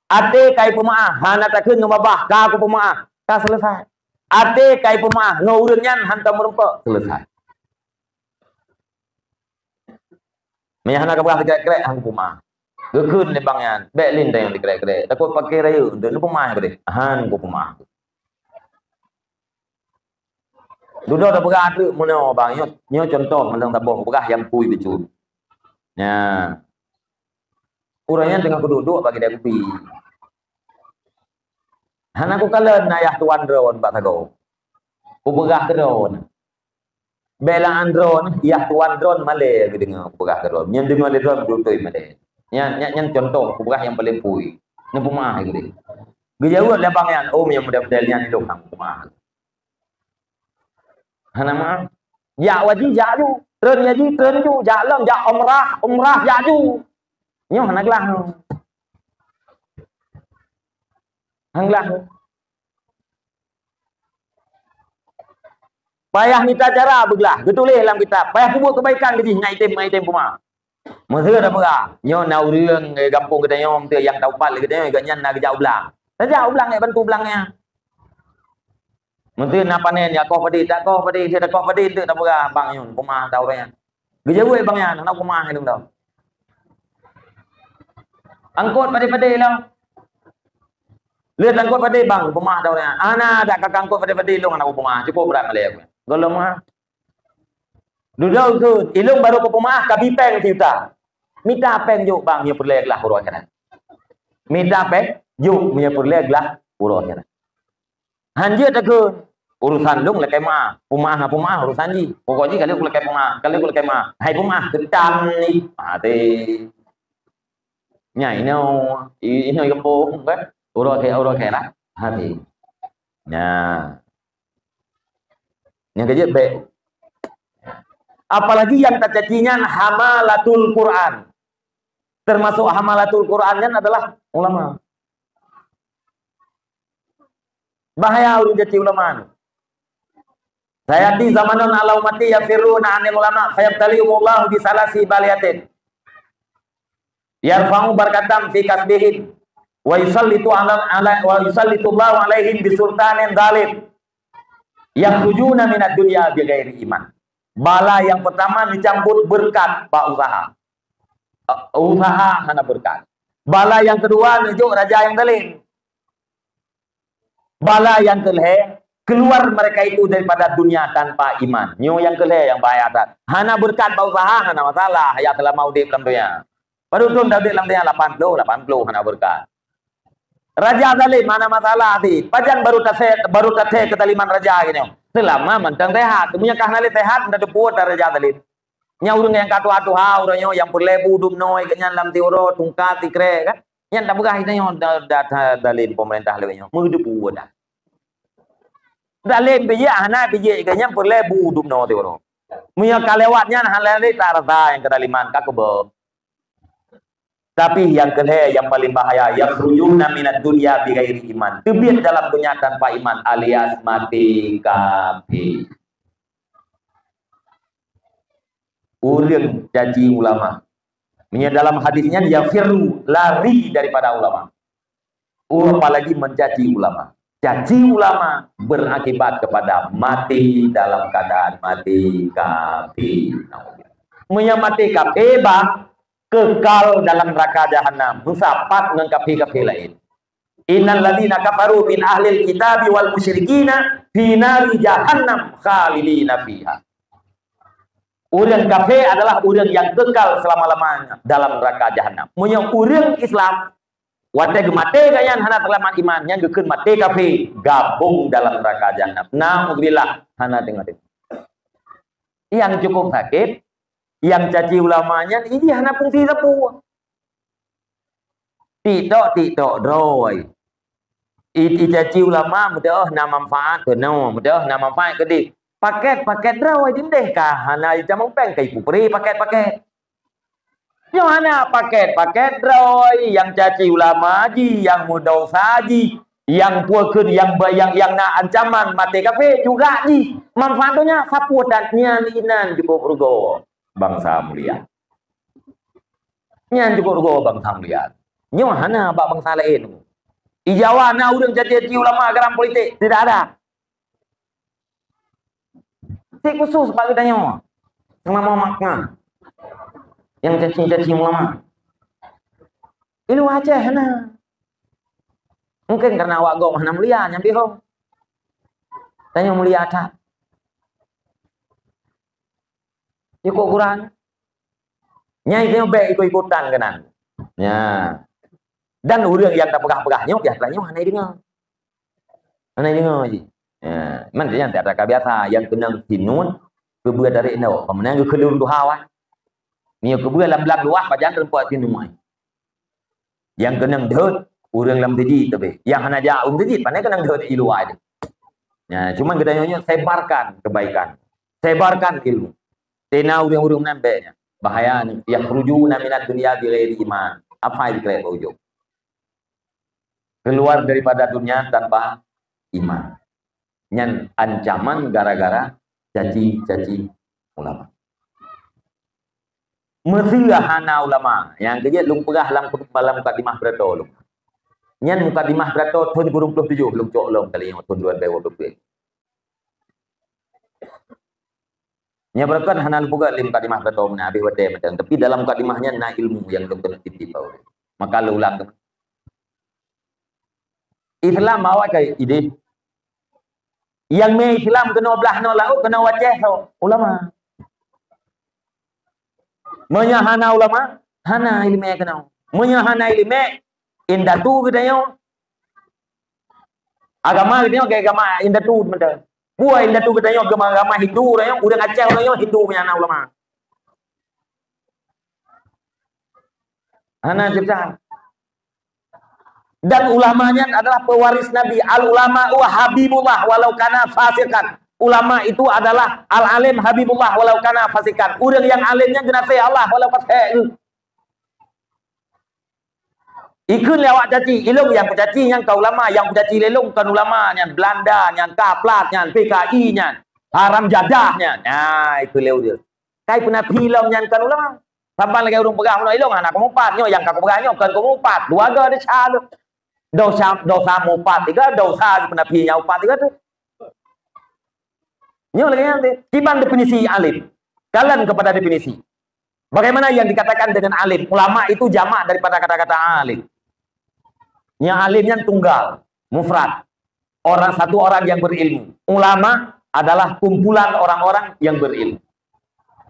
Até kai peumaáh, hana takheun ngon babah, ka kupeumaáh, ka seuleusoe. Até kai peumaáh, ngon ureuëng nyan hantom meurumpok, seuleusoe. Meunyo hana kapeugah sikrek-krek, han kupeumaáh. Geukheun lé bang nyan, "Bék lé tanyong sikrek-krek, takot paké rayeuk, neupeumaáh keudeh." Han kupeumaáh. Dudoe tapeugah treuk meunoe bang, nyoe, nyoe cuntoh meunan saboh peugah nyang pui bacut. Nya. Ureuëng nyan teungoh kuduek-duek bak keudée kupi. Hana kukalon ayah tuan droe bak sagoe. Kupeugah keu droe, "Bék lé an droe, yah tuan droe malée geudeungoe kupeugah keu droe." Nyan deungoe lé droe beutôi malée. Nyan, nyan, nyan cuntoh kupeugah nyang paleng pui. Neupeumaáh keudeh. Geujaweueb lé bang nyan, "Oh, nyang model-model nyan ilôn han peumaáh." Hana maáh. Jak haji, jak ju. Treun haji, treun ju. Jak lom, jak umrah, umrah, jak ju. Nyoe hana glah. Han glah. Payah mita cara beuglah. Geutuléh lam kitab. Payah peubuet keubaikan keu jih ngon item-item puma. Meuseu tapeugah, nyoe na ureuëng, eh, gampông geutanyoe teuh nyang taupat lé geutanyoe, gobnyan na geujak u blang. Tajak u blang, eh, bantu blang nyan. Meuseu na panen, ya koh padé, tak koh padé, si takoh padé teuh tapeugah, bang nyoe, puma tau ureuëng nyan. Geujaweueb bang nyan, hana puma lom tau. Angkot padé-padé lom. Lheueh angkot padé, bang, puma tau ureuëng nyan. Hana, dak ka angkot padé-padé lom hana puma. Cukup brat malée aku. Gohlom ha. Dudoe keuh, ilôn barô kupeumaáh kabi péng sijuta. Mita péng jok bang, meunyoe peureulée glah uroe akhirat. Mita péng jok meunyoe peureulée glah uroe akhirat. Han jeuet takheun, urusan lôn lakée maáh, peumaáh hana peumaáh urusan jih. Pokok jih ka lheueh kulakée peumaáh, ka lheueh kulakée maáh. Hai peumaáh keutam ni, maté. Nyan inoe, i-, inoe gampông kan? Uroe akhirat, uroe akhirat. Hati. Nyan. Nyang keujeuet bék. Apalagi nyang tacaci nyan hamalatul Quran. Termasuk hamalatul Quran nyan adalah ulama. Bahaya ureuëng caci ulama nyoe. Sayati zamanun ala ummati yafirruna anil ulama fayabtaliumullahu bi salasi baliyatin. Yarfa'u barakatam fi kasbihim wa yusallitu ala, ala, wa yusallitullahu alaihim bi sultanin zalim. Yakhrujuna minad dunya bi ghairi iman. Bala nyang pertama neucabut beureukat bak usaha. Eh, usaha hana beureukat. Bala nyang keudua neujok raja nyang zalim. Bala nyang keulhée, keluar mereka itu daripada dunia tanpa iman. Nyoe nyang keulhée nyang bahaya that. Hana beureukat bak usaha, hana masalah, ya seulama udeb lam dunia. Padub thon udeb lam dunia, lapan ploh, lapan ploh hana beureukat. Raja zalim, hana masalah sih. Pajan baru tasé-, baru tasé keuzaliman raja geuh nyoe. Seulama mantong sehat. Meunyoe ka hana lé sehat, ndak teupeue that raja zalim. Nyan ureuëng nyang ka tuha-tuha, ureuëng nyoe nyang peureulée bu dum noe geuh nyan lam siuroe, tungkat, sikrek, kan. Nyan tapeugah geutanyoe da-, da-, da-, zalim pemerintah lawét nyoe. Meudeubu dah. Zalim bijéh, hana bijéh geuh nyan peureulée bu dum noe siuroe. Meunyoe ka lewat nyan, hana lé tarasa nyang keuzaliman, ka keubah. Tapi nyang keulhée nyang paling bahaya, yakhrujuna minad dunya bighairi iman. Teubiet dalam donya tanpa iman alias maté kafé. Ureuëng caci ulama. Meunyoe dalam hadis nyan, yafirru, lari daripada ulama. Oh, apalagi mencaci ulama. Caci ulama berakibat kepada mati dalam keadaan mati kafé. Meunyoe maté kafé, bah, kekal dalam neraka jahanam, meusapat ngon kafé-kafé laén. Innal ladzina kafaru min ahlil kitabi wal musyrikina fi nari jahannam khalidina fiha. Ureuëng kafé adalah ureuëng nyang kekal selama-lamanya dalam neraka jahanam. Meunyoe ureuëng Islam, watée geumaté gobnyan hana seulamat iman, nyan geukheun maté kafé, gabong dalam neraka jahanam. Naudzubillah, hana teungoh-teungoh. Nyang cukup sakét, nyang caci ulama nyan, ini hana fungsi sapeue. TikTok, TikTok droe. I, icaci ulama, meudoh na manfaat keunoe, meudoh na manfaat keudeh. Paket-paket droe dindeh ka hana jitamong péng, ka ipupri paket-paket. Nyoe hana paket-paket droe, nyang caci ulama jih, nyang meudosa jih, nyang pue kheun, nyang ba-, nyang, nyang na ancaman maté kafé juga jih. Manfaat donya sapeue that nyan inan cukup rugoe bansa mulia. Nyan cukup rugoe bansa mulia. Nyoe hana bak bansa laén. Di Jawa na ureuëng caci-caci ulama dalam politik? Tidak ada. Cit khusus bak geutanyoe. Sama Muhammad Khan. Nyang caci-caci ulama. Di luwa Aceh hana. Mungkin karena awak gob hana mulia, nyang pih ho. Tanyoe mulia that. Cukup kurang. Nyai nyoe bék ikut-ikutan keunan. Nya. Dan ureuëng nyang tapeugah-peugah nyoe, biasa nyoe hana deungoe. Hana deungoe jih. Nya, man nyang tak ka biasa, nyang keunong sinut, keubeue dari nyoe. Pemenang geukheun lôn tuha wah. Nyoe keubeue lam blang luwah pajan teumpat sinut. Nyang keunong deuet, ureuëng lam teujit teubiet. Nyang hana jak u teujit, pane keunong deuet i luwa jih. Nya, cuman geutanyoe nyoe sebarkan kebaikan. Sebarkan ilmu. Tena ureuëng-ureuëng meunan bék nyan. Bahaya ni. Yakhrujuna minad dunya bighairi iman. Apa yang dikrek bak ujong? Keluar daripada dunia tanpa iman. Nyan ancaman gara-gara caci-caci ulama. Meuseu hana ulama, nyang keujeuet lôn peugah lam, lam mukadimah pidato lôn. Nyan mukadimah pidato thon kureueng ploh tujoh lôn cok lom kali nyoe thon dua ribu dua puluh. Nya beureukat hana lôn peugah lé mukadimah pidato meunan habéh watée mantong, tapi dalam mukadimah nyan na ilmu nyang lôn keuneuk titip bak ureuëng. Maka lôn ulang keunoe. Islam awai ka idéh. Nyang mé Islam keunoe blah noe laôt keunoe wacée soe ulama. Meunyoe hana ulama, hana iéleumé keunoe. Meunyoe hana iéleumé, indatu geutanyoe. Agama geutanyoe keu agama indatu mantong. Buah indatu geutanyoe agama, agama Hindu geutanyoe, ureuëng Aceh geutanyoe Hindu meunyoe hana ulama. Hana cerita. Dan ulama nyan adalah pewaris Nabi. Al ulama wa habibullah walau kana fasikan. Ulama itu adalah al alim habibullah walau kana fasikan. Ureuëng nyang alim nyan geunaséh Allah walau pasék. Ikheun lé awak caci, ilong nyang kucaci nyan ka ulama, nyang kucaci lé lôn kon ulama nyan, Belanda nyan, kaplat nyan, P K I nyan, haram jadah nyan. Nah, ikheun lé ureuëng. Kai peunafi lom nyan kon ulama. Saban lagée ureuëng peugah meunoe ilong hana keumupat, nyoe nyang ka kupeugah nyoe kon keumupat. Dua ga desya lôn. Dosa, dosa mupat tiga, dosa peunafi nyang upat tiga tu. Nyoe lagée nyan deh. Kiban definisi alim. Kalian kepada definisi. Bagaimana yang dikatakan dengan alim? Ulama itu jamak daripada kata-kata alim. Yang alim yang tunggal, mufrad. Orang, satu orang yang berilmu. Ulama adalah kumpulan orang-orang yang berilmu.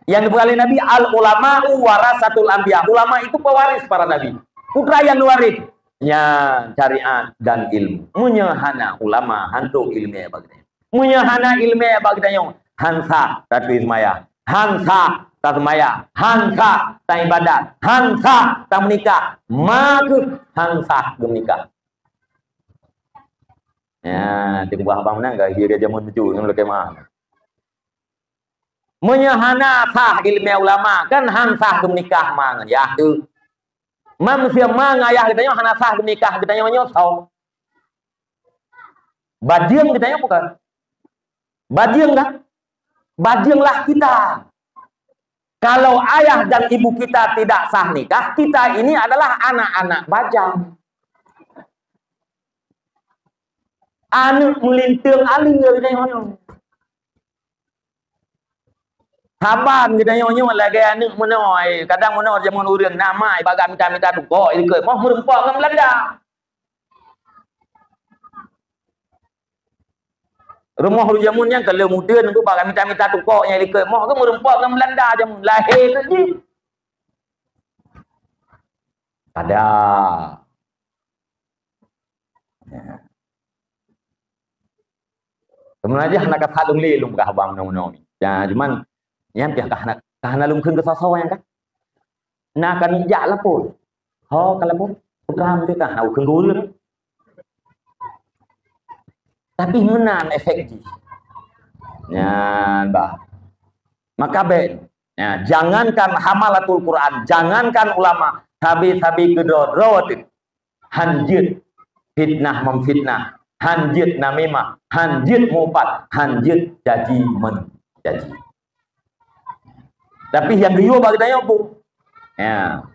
Yang dipeugah Nabi, al ulama'u warasatul anbiya. Ulama itu pewaris para nabi. Putra yang waris. Nyan syariat dan ilmu. Meunyoe hana ulama, hantom ileumèe bak geutanyoe. Meunyoe hana ileumèe bak geutanyoe, han sah tatuéh seumayang, han sah taseumayang, han sah taibadat, han sah tameunikah, ma kheueh han sah geumeunikah. Ya, di bawah abang meunan ka hira jameun tuju ngon lakèe ma. Meunyoe hana sah ileumèe ulama, kan han sah geumeunikah ma ngon yah tu. Ma meusé ma ngon ayah geutanyoe hana sah geunikah geutanyoe nyoe soe? Bajeueng geutanyoe bukan? Bajeueng kan? Bajeueng lah kita. Kalau ayah dan ibu kita tidak sah nikah, kita ini adalah anak-anak bajang. Aneuk meulinteung aleue geutanyoe nyoe. Saban geutanyoe nyoe lagèe aneuk meunoe, kadang meunoe jameun ureueng na ma ibarat mita-mita tukok, ilikot moh meureumpok ngon Beulanda. Rumoh ureueng jameun nyan ka lheueh mudeuen, ibarat mita-mita tukok nyang ilikot moh, ka meureumpok ngon Beulanda jameun. Lahé keu jih. Pada. Ya. Sebenarnya hana ka that lôn lé lôn peugah bang meunoe-meunoe. Ya, cuman nyan pih ka hana, ka hana lôn kheun keu soe-soe nyan kan. Na ka neujak lapor. Ho ka lapor. Peugah meuntah ka hana kheun keu ureueng. Tapi meunan efek jih. Nyan bah. Maka bèk. Ya, jangankan hamalatul Quran, jangankan ulama, sabe-sabe keudroe-droe teuh. Han jeuet fitnah memfitnah, han jeuet namimah, han jeuet mupat, han jeuet caci mencaci. Tapi nyang geuyue bak geutanyoe peue? Ya.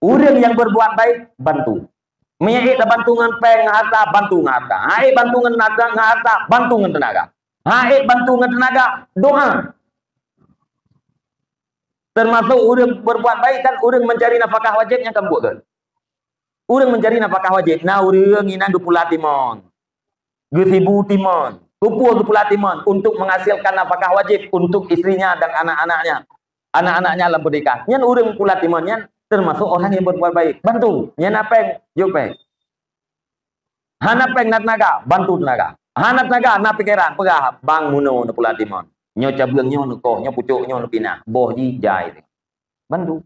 Ureueng nyang berbuat baik, bantu. Meunyo ék tabantu ngon péng, ngon harta, bantu ngon harta. Hana ék bantu ngon harta, ngon harta, bantu ngon teunaga. Hana ék bantu ngon teunaga, doa. Termasuk ureueng berbuat baik kan ureueng mencari nafkah wajib nyang ka buet kan. Ureueng mencari nafkah wajib, na ureueng inan geupula timon. Geusibu timon. Keupeue geupula timon? Untuk menghasilkan nafkah wajib untuk istrinya dan anak-anaknya. Anak-anaknya lam pernikahan. Nyan ureueng pula timon nyan termasuk orang yang berbuat baik. Bantu. Nyan na péng, jok péng. Hana péng na teunaga, bantu teunaga. Hana teunaga na pikeran, peugah bang meunoe neupula timon. Nyoe cabeueng nyoe neukoh, nyoe pucok nyoe neupinah. Boh jih jai. Bantu.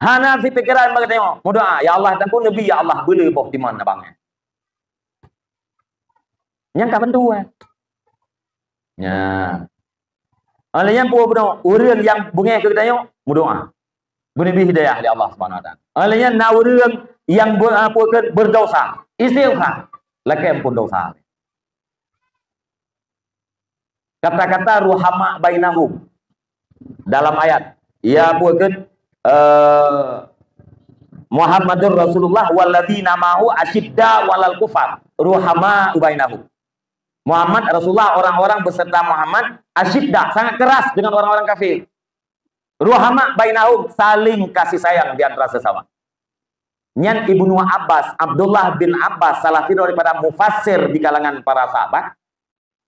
Hana sipikeran bak geutanyoe, meudoa, "Ya Allah, tantu Nabi, ya Allah, beuleu boh timon abang nyan." Nyan ka bantu, eh. Nyan. Oleh nyan peue bunoe, ureueng nyang beungéh keu geutanyoe, meudoa. Beuneubri hidayah lé Allah Subhanahu Wa Taala. Oleh nyan na ureueng nyang be-, apa kheun, berdosa, istighfar, lakèe amphon dosa. Kata-kata ruhama bainahum dalam ayat, ya, apa kheun, eh, Muhammadur Rasulullah walladzina ma'ahu asyidda 'alal kufar, ruhama bainahum. Muhammad Rasulullah, orang-orang beserta Muhammad asyidda, sangat keras dengan orang-orang kafir. Ruhama bainahum, saling kasih sayang di antara sesama. Nyan Ibnu Abbas, Abdullah bin Abbas, salah satu daripada mufassir di kalangan para sahabat,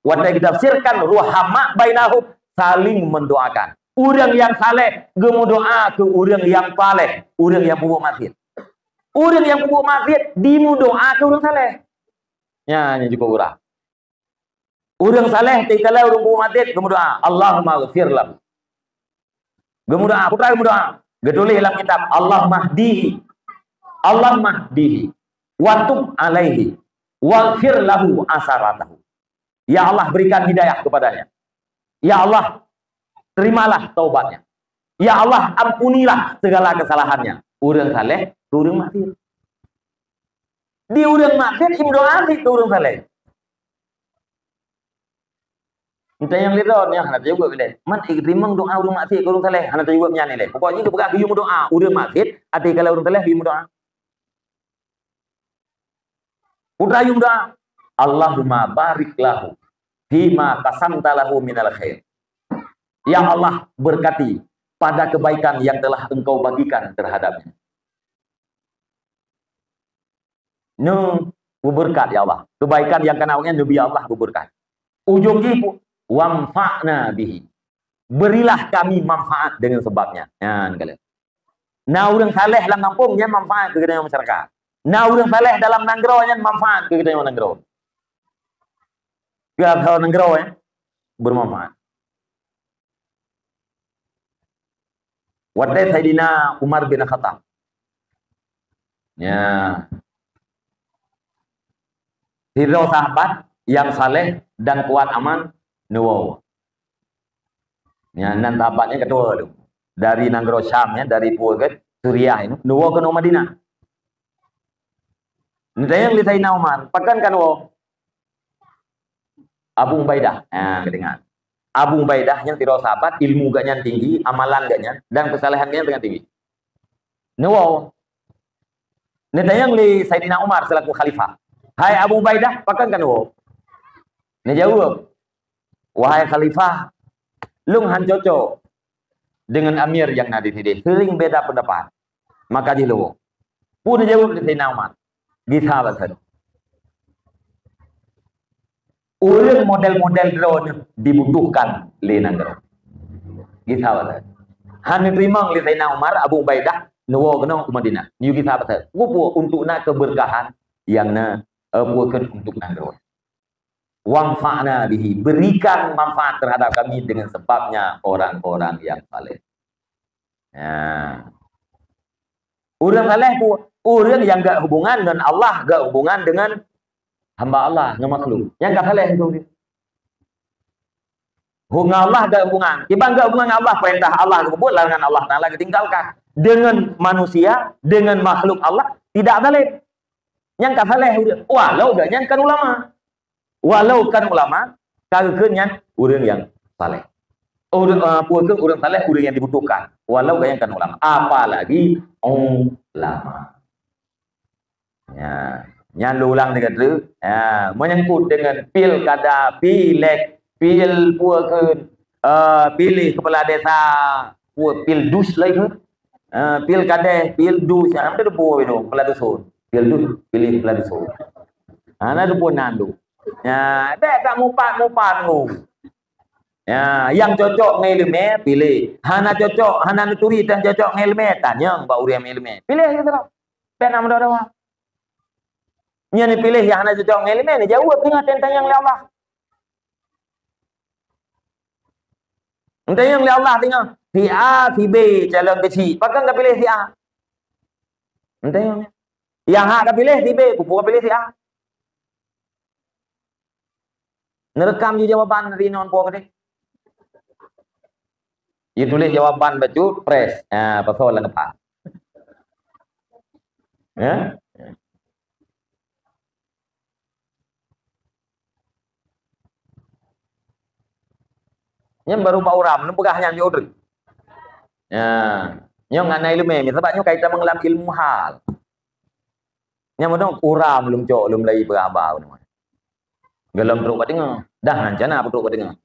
watèe geutafsirkan ruhama bainahum, saling mendoakan. Ureueng nyang saleh geumeudoa keu ureueng nyang paleh, ureueng nyang peubuet maksiet. Ureueng nyang peubuet maksiet jimeudoa keu ureueng saleh. Nyan, nyan jikuk urah. Ureueng saleh teukalai ureueng peubuet maksiet geumeudoa, "Allahumma ghfir lahu." Geumeudoa, peue geumeudoa? Geutuléh lam kitab, "Allahumma hdihi. Allahumma hdihi. Wa tub alaihi. Waghfir lahu asaratahu." Ya Allah, berikan hidayah kepadanya. Ya Allah, terimalah taubatnya. Ya Allah, ampunilah segala kesalahannya. Ureueng saleh keu ureueng maksiet. Di ureueng maksiet jimeudoa cit keu ureueng saleh. Entah nyang lé droe nyan hana teujuet ilèe. Man jiteurimong doa ureueng maksiet keu ureueng saleh, hana teujuet nyan ilèe. Pokok jih geupeugah geuyue meudoa, ureueng maksiet, até kalon ureueng saleh geuyue meudoa. Peue geuyue meudoa, "Allahumma barik lahu fima qasamta lahu minal khair." Ya Allah, berkati pada kebaikan yang telah Engkau bagikan terhadapnya. Nyoe beubeureukat, ya Allah. Kebaikan nyang ka na awaknyan neubi, ya Allah, beubeureukat. Ujong jih, "Wanfa'na bihi." Berilah kami manfaat dengan sebabnya. Nyan kala. Na ureueng saleh lam gampông, nyan manfaat keu geutanyoe masyarakat. Na ureuëng saleh dalam nanggroe nyan manfaat keu geutanyoe nanggroe. Keu nanggroe, ya, bermanfaat. Watée Saidina Umar bin Khattab, ya, sidroe sahabat nyang saleh dan kuat amal neuwoe. Ya, nan sahabat nyan keudua tu. Dari nanggroe Syam, ya, dari peue gét, Suriah nyan, neuwoe keunoe Madinah. Neutanyong lé Saidina Umar, "Pakon ka neuwoe?" "Abu Ubaidah." Ha, ka deungoe. Abu Ubaidah nyan sidroe sahabat, ilmu geuh nyan tinggi, amalan geuh nyan, dan keusalehan geuh nyan teungoh tinggi. Neuwoe. Neutanyong lé Saidina Umar selaku khalifah, "Hai Abu Ubaidah, pakon ka neuwoe?" Neujaweueb, "Wahai khalifah, lôn han cocok deungon amir nyang na di sideh, seuring beda peundapat. Maka jih lôn woe." Peue neujaweueb lé Saidina Umar? Gisa bak saboh. Ureuëng model-model droeneuh dibutuhkan lé nanggroe. Gisa bak saboh. Han neuteurimong lé Saidina Umar, Abu Ubaidah neuwoe keunoe u Madinah. Neuyue gisa bak saboh. Peue? Untuk na keberkahan nyang na, eh, peue kheun untuk nanggroe. "Wanfa'na bihi," berikan manfaat terhadap kami dengan sebabnya orang-orang yang saleh. Ya. Ureuëng saleh peue? Ureuëng nyang geuhubungan ngon Allah, geuhubungan dengan hamba Allah, ngon makhluk. Nyang ka saleh tu. Ngon Allah geuhubungan. Kiban geuhubungan ngon Allah, perintah Allah geubuet, larangan Allah Taala geutinggalkan. Dengan manusia, dengan makhluk Allah, tidak zalim. Nyang ka saleh ureuëng, walau geuh nyan kan ulama. Walau kan ulama, ka geukheun nyan ureuëng nyang saleh. Ureuëng, eh, peue kheun ureuëng saleh, ureuëng nyang dibutuhkan. Walau geuh nyan kan ulama. Apalagi ulama. Ya. Nyan lôn ulang lagi tu. Ya, menyangkut dengan pilkada, pileg, pil peue kheun, eh, pilih kepala desa, peue pil dus lagi tu. Ah, pil kadeh, pil dus, ha, ada dua pun itu, kepala dusun. Pil dus, pilih kepala dusun. Ha, ada dua pun nan tu. Ya, bèk tak mupat-mupat tu. Ya, nyang cocok ngon ileumèe, pilih. Hana cocok, hana neuturi tan cocok ngon ileumèe, tanyong bak ureueng ileumèe. Pilih gitu lah. Bèk nak meudawa-dawa. Nyan pilih nyang hana cocok ngon ileumèe, jaweueb teungoh tanyong lé Allah. Tanyong lé Allah teungoh, si A, si B calon keuchik. Pakon ka piléh si A? Tanyong. Nyang hak ka piléh si B, peue ka piléh si A? Neurekam ju jawaban inoe po keudeh. Jituléh jawaban bacut, press. Ha, pasoe lam keupak. Ya? Nyan baru bak uram, neupeugah nyan jeuet. Ya. Nyoe hana ileumèe, sabab nyoe kaitan ngon lam ilmu hal. Nyan meunan uram lom cok, lom lagi peugah haba. Gohlom trok bak teungoh. Dah nyan cana trok bak teungoh.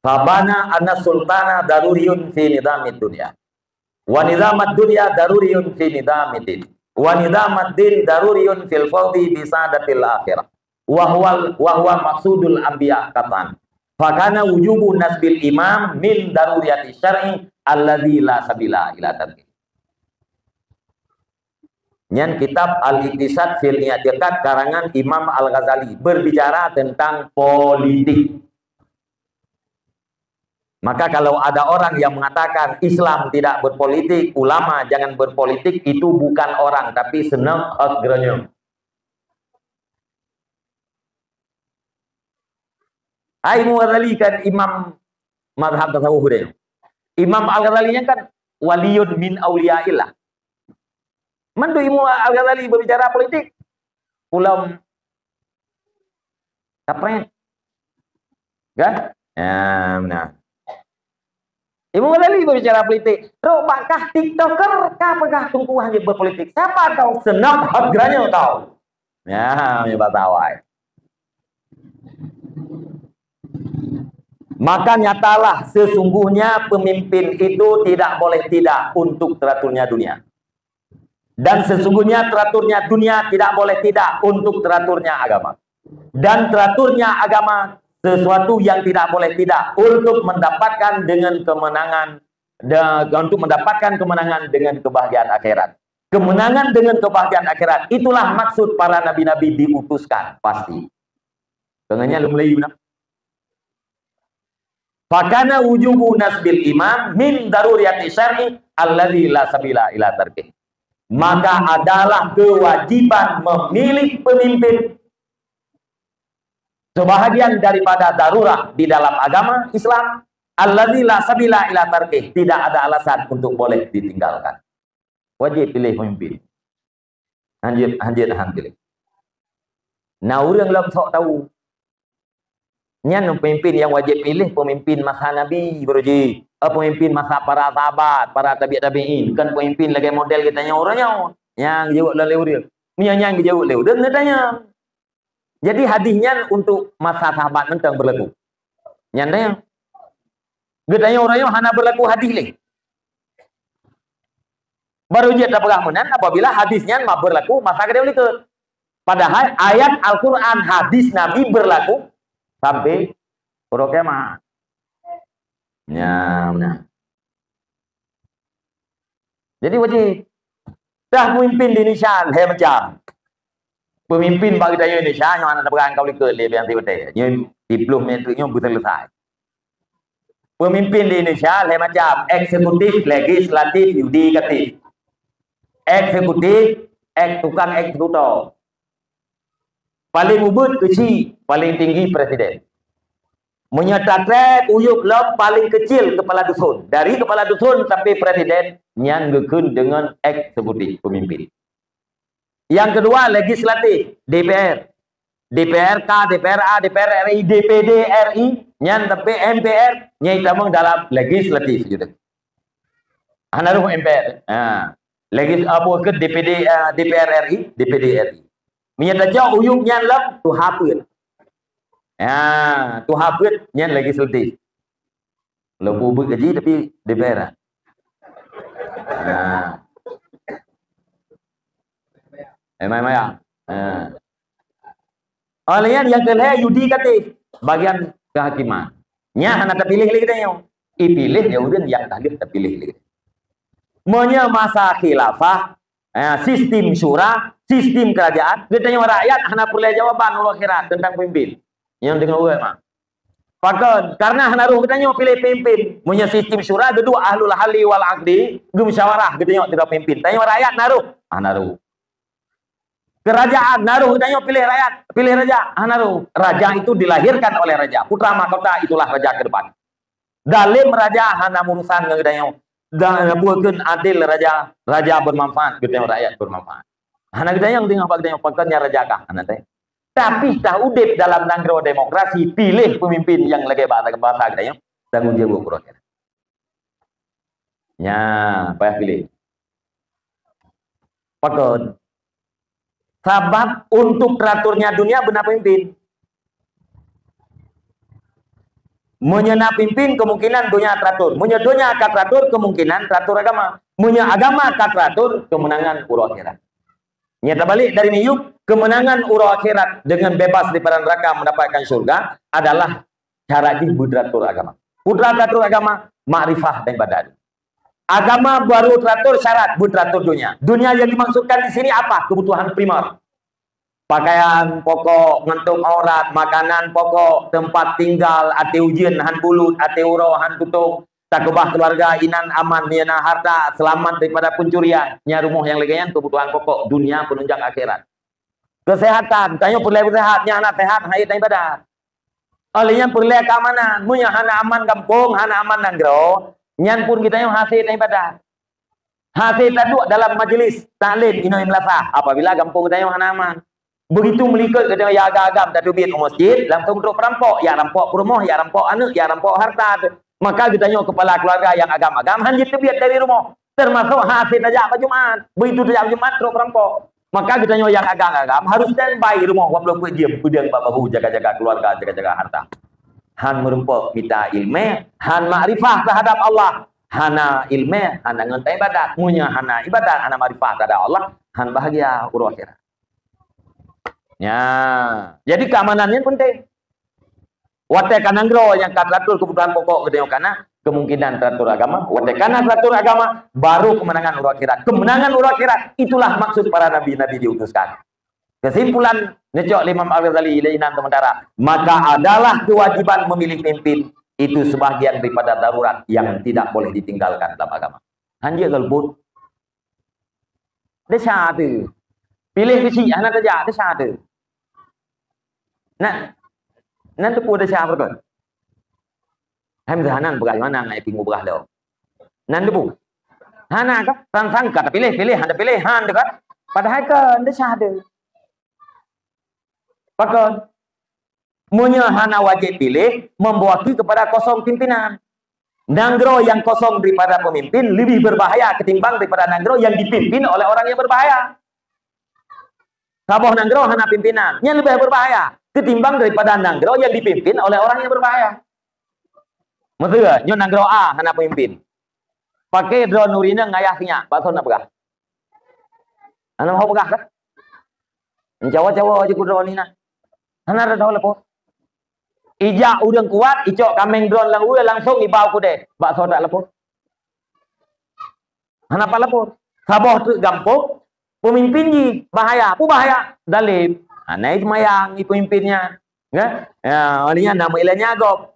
Fabana anna sultana daruriyun fi nizamid dunya. Wa nizamad dunya daruriyun fi nizamid din. Wa nizamad din daruriyun fil fawzi bi sa'adatil akhirah. Wa huwa, wa huwa maqsudul anbiya qat'an. Fakana wujubu nasbil imam min daruriyati syar'i alladzi la sabila ila tarkih. Nyan kitab Al-Iqtisad fil I'tiqad karangan Imam Al-Ghazali, berbicara tentang politik. Maka kalau ada orang yang mengatakan Islam tidak berpolitik, ulama jangan berpolitik, itu bukan orang, tapi seunang hak geuranyong. Ai Imam Ghazali kan imam mazhab tasawuf dia. Imam Al-Ghazali nyan kan waliyun min auliyaillah. Mandum Imam Al-Ghazali berbicara politik, ulama kapreh. Kan? Ya, benar. Imam Ghazali berbicara politik. Trok bak kah TikToker, ka peugah Teungku hana berpolitik. Siapa tahu seunang hak geuranyong tahu. Ya, meunyoe bak tawai. Maka nyatalah sesungguhnya pemimpin itu tidak boleh tidak untuk teraturnya dunia. Dan sesungguhnya teraturnya dunia tidak boleh tidak untuk teraturnya agama. Dan teraturnya agama sesuatu yang tidak boleh tidak untuk mendapatkan dengan kemenangan dan untuk mendapatkan kemenangan dengan kebahagiaan akhirat. Kemenangan dengan kebahagiaan akhirat, itulah maksud para nabi-nabi diutuskan, pasti. Pengennya lu Melayu nah. Fakana wujubu nasbil imam min daruriyati syar'i alladzi la sabila ila tarkih. Maka adalah kewajiban memilih pemimpin sebahagian daripada darurat di dalam agama Islam, alladzi la sabila ila tarkih, tidak ada alasan untuk boleh ditinggalkan. Wajib pilih pemimpin. Hanjeuet, hanjeuet han pilih. Na ureuëng lom sok tahu. Nyan pemimpin nyang wajéb piléh, pemimpin masa Nabi baru jih. Eh, pemimpin masa para sahabat, para tabi' tabi'in, bukan pemimpin lagée model geutanyoe uroe nyoe. Nyang geujaweueb lé ureuëng. Meunyoe nyan geujaweueb lé ureuëng, geutanyoe. Jadi hadis nyan untuk masa sahabat mantong berlaku. Nyan tanya. Geutanyoe uroe nyoe hana berlaku hadis lé. Baru jeuet tapeugah meunan apabila hadis nyan ma berlaku masa keudeh likot. Padahai ayat Al-Quran, hadis Nabi berlaku sampai uroe kiamat. Nya, nah. Jadi wajib. Dah pemimpin di Indonesia lhée macam. Pemimpin bagi daya Indonesia nyoe hana tapeugah kau likot lé biang tiwete. Nyoe di ploh menit nyoe beuteuleusai. Pemimpin di Indonesia lhée macam, eksekutif, legislatif, yudikatif. Eksekutif, ek, tukang eksekutor. Paling ubit keuchik, paling tinggi presiden. Meunyoe tatrek uyueb lom paling kecil kepala dusun. Dari kepala dusun sampai presiden, nyan geukheun deungon eksekutif, pemimpin. Yang kedua, legislatif, D P R. D P R K, D P R A, D P R R I, D P D R I, nyan sampai M P R, nyai tamong dalam legislatif juga. Hana roh M P R. Ha. Lagi apa ke D P D, ah, D P R R I, D P D R I. Meunyoe tajak uyueb nyan lom, tuha peuet. Ha, tuha peuet nyan legislatif. Lom ubit gaji tapi D P R. Ha. Emang maya. Ha. Oleh nyan nyang keu lhée yudikatif, bagian kehakiman. Nyan hana tapiléh lé geutanyoe. Ipiléh lé ureuëng nyang ka lheueh tapiléh lé geutanyoe. Meunyoe masa khilafah, eh, sistem syura, sistem kerajaan, geutanyoe rakyat hana peureulée jawaban uroe akhirat teuntang pemimpin. Nyang deungoe ureuëng mah. Pakon? Karena hana roh geutanyoe piléh pemimpin. Meunyoe sistem syura, geuduek ahlul halli wal aqdi, geumusyawarah geutanyoe teuka pemimpin. Tanyoe rakyat na roh? Hana roh. Kerajaan, na roh geutanyoe piléh rakyat, piléh raja, hana roh. Raja itu dilahirkan oleh raja. Putra mahkota itulah raja ke depan. Dalem raja hana meurusan ngon geutanyoe. Dan bukan adil raja, raja bermanfaat, geutanyoe rakyat bermanfaat. Hana geutanyoe deungoe bak geutanyoe, pakon nyan raja kah? Hana teuh. Tapi tah udeb dalam nanggroe demokrasi, piléh pemimpin nyang lagée bak basa geutanyoe, tanggung jaweueb uroe nyan. Nya, payah piléh. Pakon? Sabab untuk teraturnya dunia beuna pemimpin. Meunyoe na pemimpin, kemungkinan dunia teratur. Meunyoe dunia ka teratur, kemungkinan teratur agama. Meunyoe agama ka teratur, kemenangan uroe akhirat. Nyata balik dari miyueb, kemenangan uroe akhirat dengan bebas daripada neraka mendapatkan syurga adalah cara jih beuteratur agama. Peue teratur agama, makrifah dan ibadat. Agama baru teratur syarat, beuteratur dunia. Dunia yang dimaksudkan di sini apa? Kebutuhan primer. Pakaian pokok, ngon tôb aurat, makanan pokok, tempat tinggal, até ujeuen han bulut, até uroe han tutong, takeubah keluarga inan aman, meunyoe na harta, selamat daripada pencurian. Nyan rumoh nyang lagée nyan kebutuhan pokok, dunia penunjang akhirat. Kesehatan, tanyoe peureulée seuhat, nyang hana seuhat, han ék ibadat. Oleh nyan peureulée keamanan, meunyoe hana aman gampông, hana aman nanggroe, nyan pun geutanyoe han ék ibadat. Han ék taduek dalam majlis taklim inoe meulasah, apabila gampông geutanyoe hana aman. Begitu meulikot geutanyoe nyang agam-agam tateubiet u masjid, langsung trok peurampok, jak rampok peurumoh, jak rampok aneuëk, jak rampok harta. Maka geutanyoe kepala keluarga nyang agam-agam han jeuet teubiet dari rumoh. Termasuk han ék tajak bak Jumat. Begitu tajak bak Jumat, trok peurampok. Maka geutanyoe nyang agam-agam harus standby rumoh dua puluh empat jam, peudeueng bak bahu, jaga-jaga keluarga, jaga-jaga harta. Han meurumpok mita iéleumé, han makrifah teuhadap Allah. Hana iéleumé, hana ngon ibadat. Meunyoe hana ibadat, hana makrifah teuhadap Allah, han bahagia uroe akhirat. Nya, jadi keamanan nyan penting. Watée ka nanggroe nyang ka teratur kebutuhan pokok geutanyoe kana, kemungkinan teratur agama. Watée ka na teratur agama, baru kemenangan uroe akhirat. Kemenangan uroe akhirat, itulah maksud para nabi-nabi diutuskan. Kesimpulan, neucok lé Imam Al-Ghazali lé inan sementara, maka adalah kewajiban memilih pemimpin itu sebahagian daripada darurat yang tidak boleh ditinggalkan dalam agama. Hanjeuet golput. Desya teuh. Piléh keuchik hana tajak, desya teuh. Nah, nan teupeu desya beureukat. Hai meusaha nan peugah nyoe na ngai pingu beurah lom. Nan teupeu. Hana ka? Sang-sang ka tapiléh, piléh, hana tapiléh, han teuh ka? Padahai kan desya teuh. Pakon? Meunyoe hana wajéb piléh, membawa kepada kosong pimpinan. Nanggroe nyang kosong daripada pemimpin lebih berbahaya ketimbang daripada nanggroe yang dipimpin oleh orang yang berbahaya. Saboh nanggroe hana pimpinan, nyan leubeh berbahaya ketimbang daripada nanggroe yang dipimpin oleh orang yang berbahaya. Meuseuha nyoe nanggroe A hana pemimpin. Paké droe nuri nang ngayah sinyak, bak soe na peugah? Hana ho peugah kan? Mencawa-cawa aja ku droe ni nah. Hana ada ho lapor. Ijak ureuëng kuat, icok kameng droe lam ureuëng langsung ibau kudeh. Bak soe tak lapor? Hana pat lapor. Saboh treuk gampông, pemimpin jih bahaya. Peue bahaya? Dalem. Hana seumayang i pemimpin nyan. Kan? Ya, oleh nyan nama ilanya agom.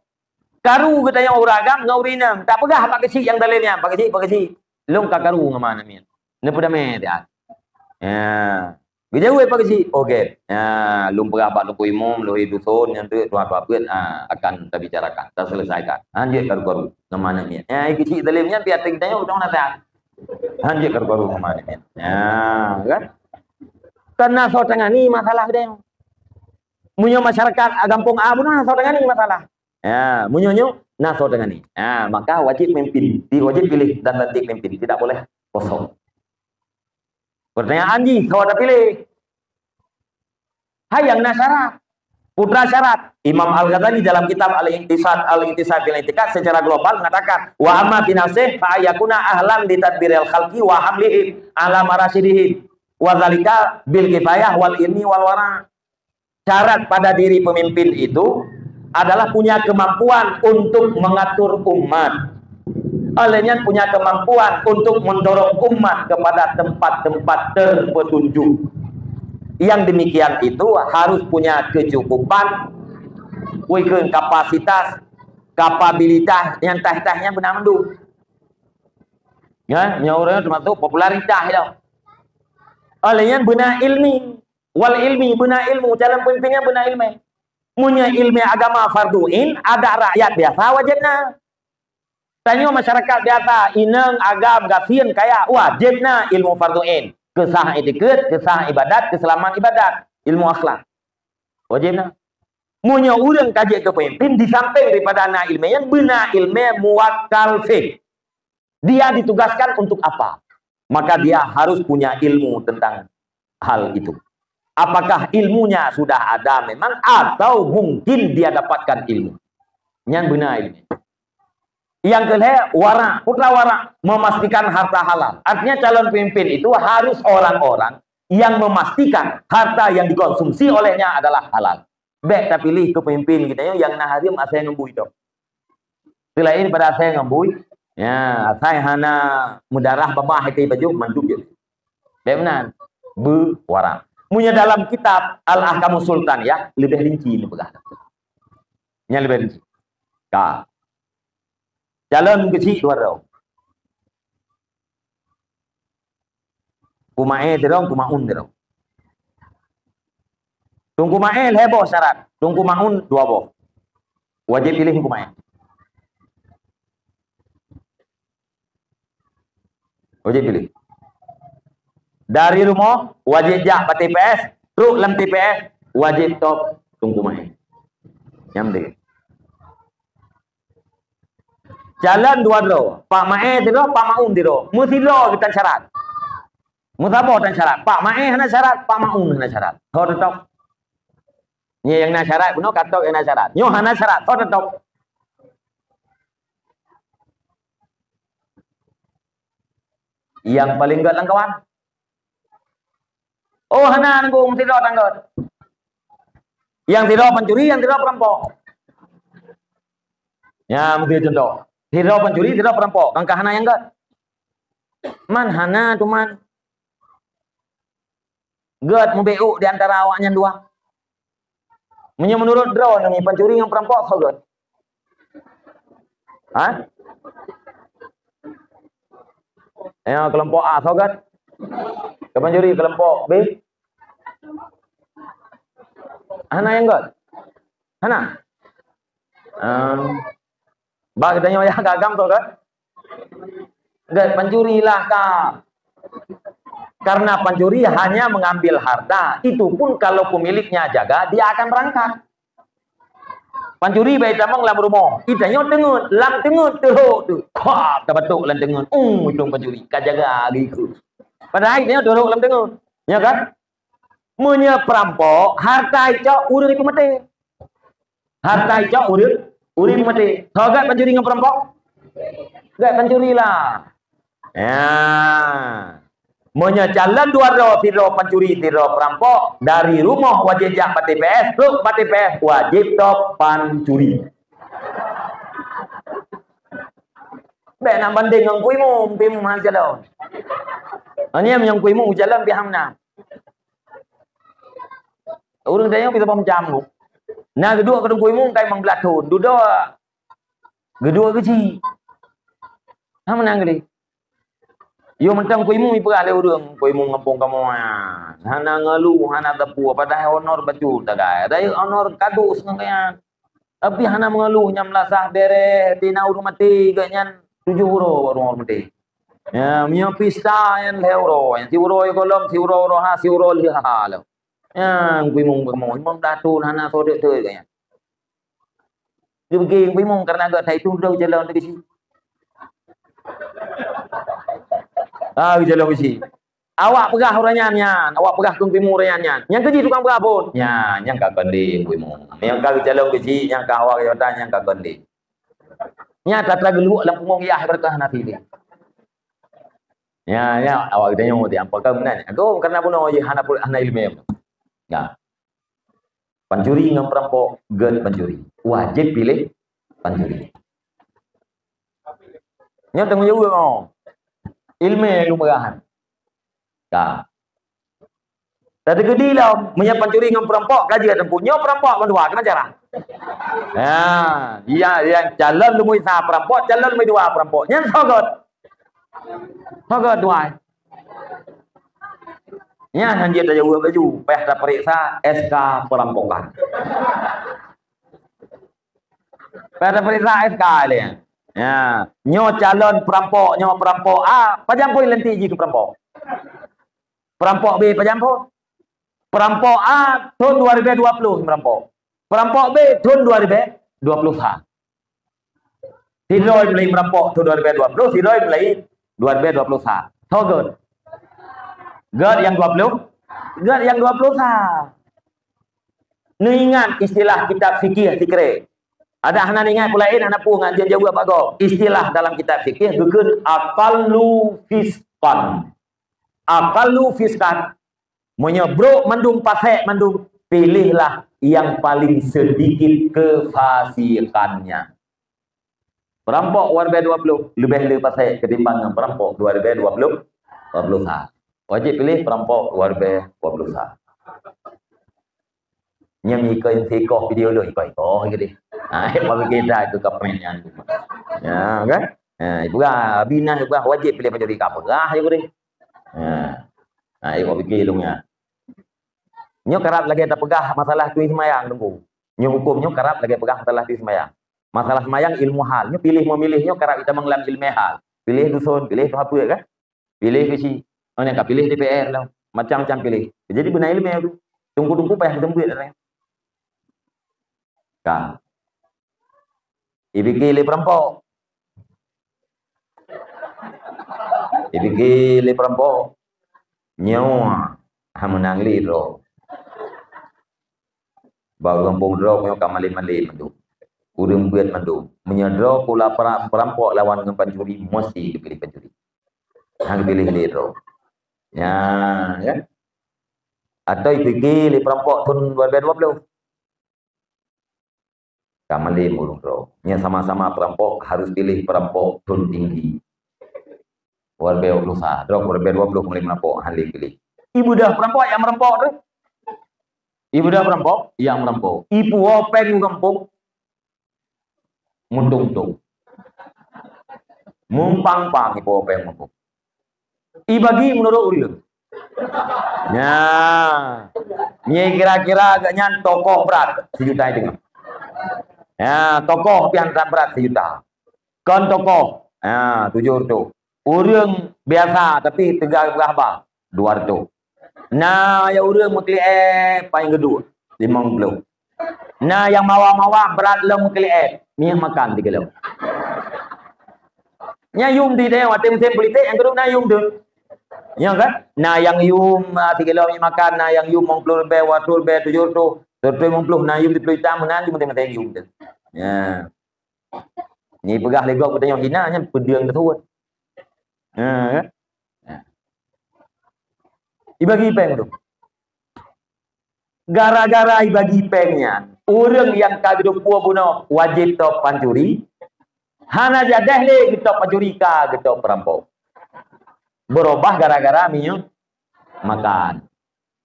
Karu geutanyoe ureuëng agam ngon ureuëng inong. Tak peugah bak keuchik nyang dalem nyan, bak keuchik, bak keuchik. Lôn ka karu ngon ma namiet. Neupeudamé dia. Ya. Geujaweueb bak keuchik, oke. Ya, lôn peugah bak teungku imum, lôn dusun nyang tu tuan-tuan peuet, ah, akan tabicarakan, taselesaikan. Hanjeuet karu-karu ngon ma namiet. Ya, keuchik dalem nyan biar geutanyoe udang nasihat. Hanjeuet karu-karu ngon ma namiet. Ya, kan? Kan na soe tangani masalah geutanyoe. Meunyoe masyarakat gampông A bunoe na soe tangani masalah. Ya, meunyoe nyoe na soe tangani. Ya, maka wajib memimpin, di wajib pilih dan lantik memimpin, tidak boleh kosong. Pertanyaan jih, soe tapiléh? Hai nyang na syarat. Putra syarat. Imam Al-Ghazali dalam kitab Al-Iqtisad, Al-Iqtisad fil I'tiqad secara global mengatakan, "Wa amma fi nafsih fa ayyakuna ahlan li tadbiril khalqi wa hamlihim ala marasyidihim, wa dzalika bil kifayah wal ilmi wal wara." Syarat pada diri pemimpin itu adalah punya kemampuan untuk mengatur umat. Oleh nyan punya kemampuan untuk mendorong umat kepada tempat-tempat terpetunjuk. Yang demikian itu harus punya kecukupan, wikun kapasitas, kapabilitas nyang tah-tah nyang beuna mandum. Ya, nyoe ureuëng termasuk popularitas itu. Oleh nyan beuna ilmi. Wal ilmi, beuna ilmu, calon pemimpin nyan beuna ilmu. Meunyoe ilmu agama fardu ain, adat rakyat biasa wajib na. Tanyoe masyarakat biasa, inong, agam, gasien, kaya, wajib na ilmu fardu ain. Keusah itikeuet, keusah ibadat, keuselamat ibadat, ilmu akhlak. Wajib na. Meunyoe ureuëng ka jeuet keu pemimpin, di samping daripada na ilmu nyan, beuna ilmu muwakkal fih. Dia ditugaskan untuk apa? Maka dia harus punya ilmu tentang hal itu. Apakah ilmunya sudah ada memang atau mungkin dia dapatkan ilmu? Nyan beuna ilmu. Yang kelhée, wara, putra wara, memastikan harta halal. Artinya calon pemimpin itu harus orang-orang yang memastikan harta yang dikonsumsi olehnya adalah halal. Bék tapiléh keu pemimpin geutanyoe nyang na hareuem asai ngon bui tôh. Seulaén pada asai ngon bui, ya, asai hana meudarah babah até bajôh mandum jeuet. Bék meunan, beuwara. Meunyoe dalam kitab Al-Ahkamus Sultaniyah leubeh rinci neupeugah. Nyan leubeh rinci. Ka. Calon keuchik dua droe. Teungku maé sidroe, teungku maun sidroe. Teungku maé lhée boh syarat, teungku maun dua boh. Wajéb piléh teungku maé. Wajéb piléh. Dari rumoh, wajéb jak bak T P S, trok lam T P S, wajéb top teungku maé. Nyan deh. Calon dua droe, pak maé sidroe, pak maun sidroe. Meusidroe geutan syarat. Meusaboh tan syarat. Pak maé hana syarat, pak maun hana syarat. Ho teutap. Nyoe nyang na syarat, bunoe ka top nyang na syarat. Nyoe hana syarat, ho teutap. Nyang paleng gét lam kawan. Oh, hana nanggung, sidroe tan gét. Nyang sidroe pencuri, nyang sidroe perampok. Nyan meusti contoh. T Sidroe pancuri, sidroe peurampok. Kan ka hana nyang gét? Man hana, teuma gét mubeuet di antara awaknyan dua. Meunyoe meunurot droeneuh, pancuri ngon peurampok soe gét? Ha? Ya, keulompok A soe gét? Keu pancuri keulompok B? Hana nyang gét? Hana? Ehm, bak geutanyoe nyang agam soe gét? Gét, pancuri lah ka. Karena pancuri hanya mengambil harta, itu pun kalau pemiliknya jaga, dia akan berangkat. Pancuri bak itamong lam rumoh, itanyoe teungeut, lam teungeut teuhok tu. Khap, tabatok lam teungeut. Uh, itong pancuri, ka jaga lagi ku. Padahai itanyoe teuhok lam teungeut. Ya kan? Meunyoe peurampok, harta icok ureuëng ipeumaté. Harta icok ureuëng, ureuëng ipeumaté. Soe gét pancuri ngon peurampok? Gét pancuri lah. Ya. Meunyoe calon dua droe, sidroe pancuri, sidroe peurampok, dari rumoh wajéb jak bak T P S, trok bak T P S, wajéb top pancuri. Bék nak bandéng ngon Teungku Imum, Teungku Imum hana calon. Hanya meunyoe Teungku Imum calon pih hana. Ureuëng tanyoe bisa macam tu. Na geuduek keu Teungku Imum kai mang blah thon, dudoe geuduek geuchik. Hana meunan geuh. Yo mantong Teungku Imum ipeugah lé ureuëng, Teungku Imum gampông kamoe nyan. Hana ngeuluh, hana teupeu, padahai honor bacut tagai. Ada honor kadus ngon gobnyan. Tapi hana meungeuluh, nyang meulasah bèrèh, tina ureuëng maté gobnyan tujoh uroe baru ureuëng maté. Ya, meunyoe pista nyan lhèe uroe, nyan siuroe gohlom, siuroe uroe ha, siuroe lheueh ha lom. Nyan Teungku Imum kamoe, limong blah thon hana soe deuk-deuk gobnyan. Geupeugah Teungku Imum karena gata itu droe jalan teuh geuchik. Ah, jalan teuh geuchik. Awak peugah ureuëng nyan, nyan, awak peugah Teungku Imum ureuëng nyan, nyan. Nyang keuji tukang peugah phon. Nyan, nyang ka keundi Teungku Imum. Nyang ka geucalon keuji, nyang ka awak geutanyoe, nyang ka keundi. Nyan tatra geuluek lam punggong yah berkah hana pilih. Nyan, nyan awak geutanyoe di ampa ka meunan. Ago karena bunoe jih hana pul-, hana ileumèe. Nah. Pancuri ngon peurampok gét pancuri. Wajéb piléh pancuri. Nyoe tanggong jaweueb nyoe. Ileumèe geupeugah. Ka. Tateukeudi lom, meunyoe pancuri ngon peurampok ka jeuet teungku. Nyoe peurampok mandua, keunan cara? Ha, iya, iya, calon lumbôi sa peurampok, calon lumbôi dua peurampok. Nyan soe gét? Soe gét tuai? Nyan hanjeuet tajaweueb laju, payah tapeuriksa S K perampokan. Payah tapeuriksa S K lé. Ya, nyoe calon peurampok, nyoe peurampok A, pajan phon lantik jih keu peurampok? Peurampok B pajan phon? Peurampok A thon dua ribèe dua ploh meurampok. Peurampok B thon dua ribèe dua ploh sa. Sidroe mulai meurampok thon dua ribèe dua ploh, sidroe mulai dua ribèe dua ploh sa. Soe gét? Gét nyang dua ploh? Gét nyang dua ploh sa. Neuingat istilah kitab fikih sikrek. Adak hana ingat peue laén, hana peue, ngat jeuet jaweueb bak gob. Istilah dalam kitab fikih geukheun aqallu fisqan. Aqallu fisqan. Meunyoe brok mandum, pasék mandum, pilihlah yang paling sedikit kefasikannya. Peurampok dua ribèe dua ploh leubeh le pasék ketimbang ngon peurampok dua ribèe dua ploh, dua ploh sa. Wajéb piléh peurampok dua ribèe dua ploh sa. Nyang ikoi sikoh video lôn ikoi-ikoi geude. Ha, bagi kita itu kapen nyan. Ya, kan? Ha, ipeugah, bina ipeugah wajéb piléh pancuri ka peugah je geude. Ha. Ha, ikoi pikir lôn nya. Nyoe karab lagèe tapeugah masalah tui seumayang, Teungku. Nyoe huköm nyoe karab lagèe peugah masalah tui seumayang. Masalah seumayang ilmu hal. Nyoe piléh memilih nyoe karab itamong lam ilmu hal. Piléh dusun, piléh tuha peuet kan? Piléh keuchik. Oh, nyang ka piléh D P R lah. Macam-macam piléh. Jadi beuna ileumèe tu. Teungku-teungku payah meuteumbuet dah. Ka. Ipike lé peurampok. Ipike lé peurampok. Nyoe ha meunang lé droe. Bak gampông droe nyoe ka malém-malém mandum. Ureueng beuet mandum. Meunyoe droe pula pra-, peurampok lawan ngon pancuri, meusti geupiléh pancuri. Hana geupiléh lé droe. Nya, ya. Atau ipike lé peurampok thon dua ribèe dua ploh. Ka malem ureuëng droe. Nyan sama-sama peurampok harus piléh peurampok thon tinggi. Dua ribèe dua puluh sa, droe dua ribèe dua puluh ka malem peurampok, han lé piléh. Ié beudôh peurampok nyang meurampok tu. Ié beudôh peurampok nyang meurampok. Ié puwoe péng u gampông. Muntong-tong. Mumpang-pang ié puwoe péng u gampông. Ié bagi meunurot ureuëng. Nya. Nyan kira-kira agak nyan tokoh brat sijuta teungoh. Ya, tokoh pian brat sijuta. Kon tokoh. Ha, tujoh reutôh. Ureuëng biasa tapi teuga peugah haba, dua reutôh. Na ya ureuëng meukeuliet paling geuduek, limong ploh. Na nyang mawah-mawah brat lom meukeuliet, minyeuk makan tiga lom. Nya yum di deh, watèe musém politik nyang keuduek na yum tu. Ya kan? Na nyang yum, ah, tiga lom minyeuk makan, na nyang yum limong ploh ribèe, dua reutôh ribèe, tujoh reutôh, tujoh reutôh limong ploh, na yum di ploh itam, na yum maté-maté yum tu. Ya. Nyan peugah lé gob geutanyoe hina nyan peudeueng teusuet. Ha, kan? Ha. Ibagi péng tu. Gara-gara ibagi péng nyan, ureuëng nyang ka geuteupeue bunoe wajéb top pancuri, hana jadeh lé geutop pancuri ka geutop peurampok. Beurubah gara-gara minyeuk makan.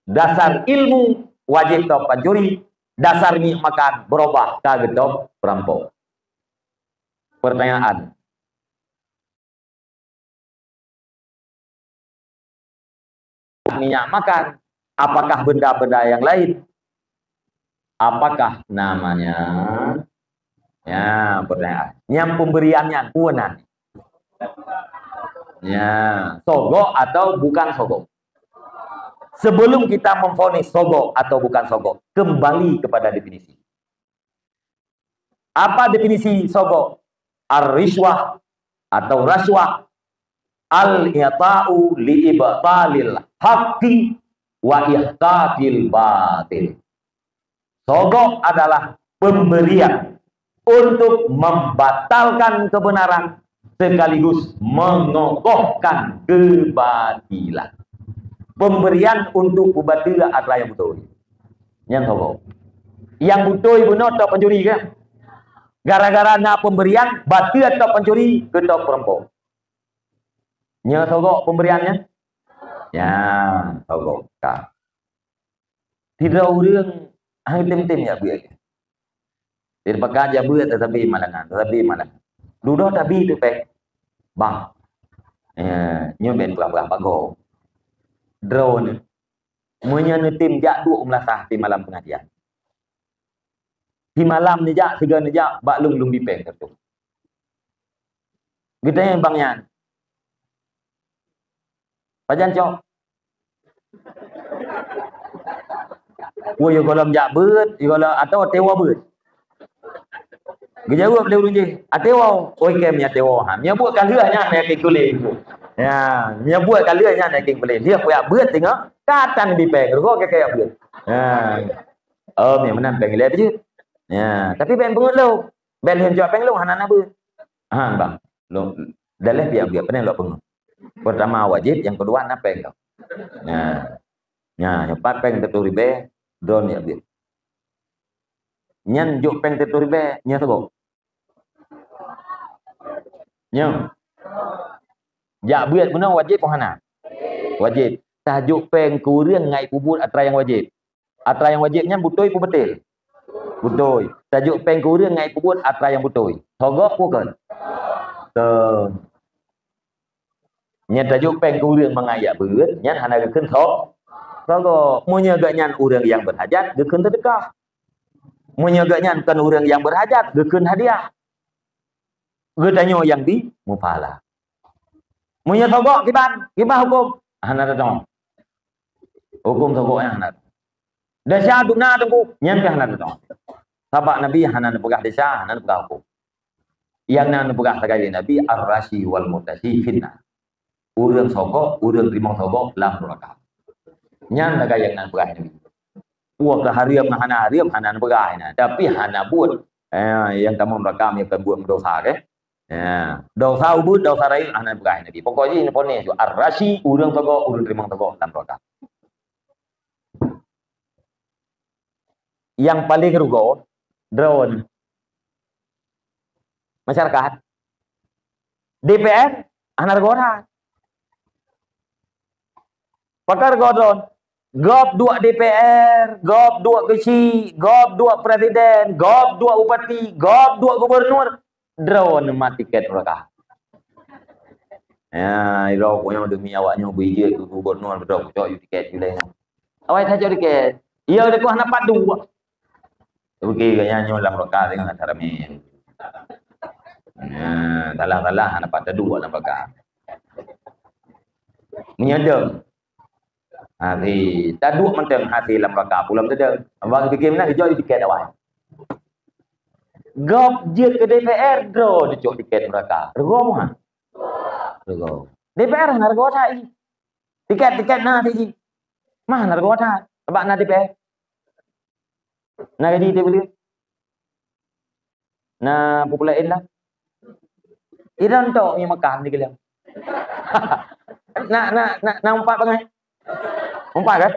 Dasar ilmu wajéb top pancuri, dasar minyeuk makan beurubah ka geutop peurampok. Pertanyaan. Minyak makan, apakah benda-benda yang lain? Apakah namanya? Ya, pertanyaan. Nyang pemberian nyan, peue nan? Ya, sogok atau bukan sogok? Sebelum kita memvonis sogok atau bukan sogok, kembali kepada definisi. Apa definisi sogok? Ar-rishwah atau rasyuah, al-i'ta'u li ibtalil haqqi wa ihqaqil batil. Sogok adalah pemberian untuk membatalkan kebenaran sekaligus mengokohkan kebatilan. Pemberian untuk peubateue atra nyang beutôi. Nyan sogok. Nyang beutôi bunoe top pancuri kan? Gara-gara na pemberian, bateue top pancuri, geutop peurampok. Nyan sogok pemberian nyan? Ya, sogok. Ka. Sidroe ureuëng han tem-tem jak beuet. Dia pakat jak beuet tetapi malangan, tetapi malangan. Dudoe tabi tu péng. Bang. Ya, nyoe ben peurah-peurah bak gob. Droeneuh. Meunyoe neutem jak duek u meulasah di malam pengajian. Di malam neujak, sigoe neujak, bak lôn lôn bi péng siratoh. Geutanyong bang nyan, "Pajan cok?" "Woi, yue gohlom jak beuet, yue gohlom atau até woe beuet." Geujaweueb lé ureuëng jih, "Até woe." "Oi, kém nyan até woe." Ha, meunyoe buet ka lheueh nyan yakin kulé. Ya, meunyoe buet ka lheueh nyan yakin kulé. Dia payah beuet singoh, ka tan bi péng, rugoe ka kaya beuet. Ya. Oh, meunyoe meunan péng ilée jeuet. Ya, tapi bèk peungeut lôn. Bèk lheueh cok péng lôn hana na beuet. Ha, bang. Lôn daleh biak-biak peuneh lôn peungeut. Pertama wajib, nyang keudua na péng lôn. Ya. Ya, nyang pat péng teutoh ribèe, droeneuh jak beuet. Nyan jok péng teutoh ribèe, nyan sogok. Nyoe. Jak beuet bunoe wajéb peue hana? Wajéb. Tajok péng keu ureuëng ngon peubuet atra nyang wajéb. Atra nyang wajéb nyan beutôi peue beutéh? Beutôi. Tajok péng keu ureuëng ngon peubuet atra nyang beutôi. Sogok peue kon? Kon. Nyan tajok péng keu ureuëng mangat jak beuet, nyan hana geukheun so-, sogok. Meunyoe geuhnyan ureuëng nyang beurhajat, geukheun seudeukah. Meunyoe geuhnyan kon ureuëng nyang beurhajat, geukheun hadiah. Geutanyoe nyang bi mupala. Meunyoe sogok kiban, kiban huköm hana tatong. Huköm sogok nyan hana. Desya duna teungku, nyan pih hana tatong. Sabab Nabi hana neupeugah desya, hana neupeugah huköm. Nyang na neupeugah sagai Nabi, "Ar-rashi wal murtashi finnar." Ureuëng sogok, ureuëng teurimong sogok lam neuraka. Nyan lagée nyang na neupeugah Nabi. Wah, keu hareuem ngon hana hareuem hana neupeugah Nabi, tapi hana buet. Eh, nyang tamong neuraka meunyoe kon buet meudosa, ke? Ya, dosa ubeut, dosa rayeuk hana neupeugah Nabi. Pokok jih neuponis tu, ar-rashi, ureuëng sogok, ureuëng teurimong sogok lam neuraka. Nyang paleng rugoe, droeneuh. Masyarakat. D P R hana reugoe that. Pakon reugoe droe? Gob duek D P R, gob duek keuchik, gob duek presiden, gob duek bupati, gob duek gubernur, droeneuh mat tiket meureuka. Ya, droe nyoe demi awak nyoe bri jeuet keu gubernur, beudôh kucok yue tiket jih lé nyoe. Awai that cok tiket. Ya, udah kuah na pat duek. Oke, gobnyan nyoe lam raka dengan acara min. Nah, salah-salah hana pat taduek lam raka. Meunyoe deuh. Hase, taduek mantong hase lam raka pulang teudeung. Abang pikir meunan, jok tiket awai. Gob jeuet keu D P R, droe dicok tiket meureuka. Reugoe meuhan? Reugoe. D P R hana reugoe that jih. Tiket-tiket na that jih. Mah hana reugoe that. Sabab na D P R. Na gaji tiep buleuen. Na peue laén lah. Idong tok mi makan di kalian. Na, na, na, na umpat bangai. Umpat kan?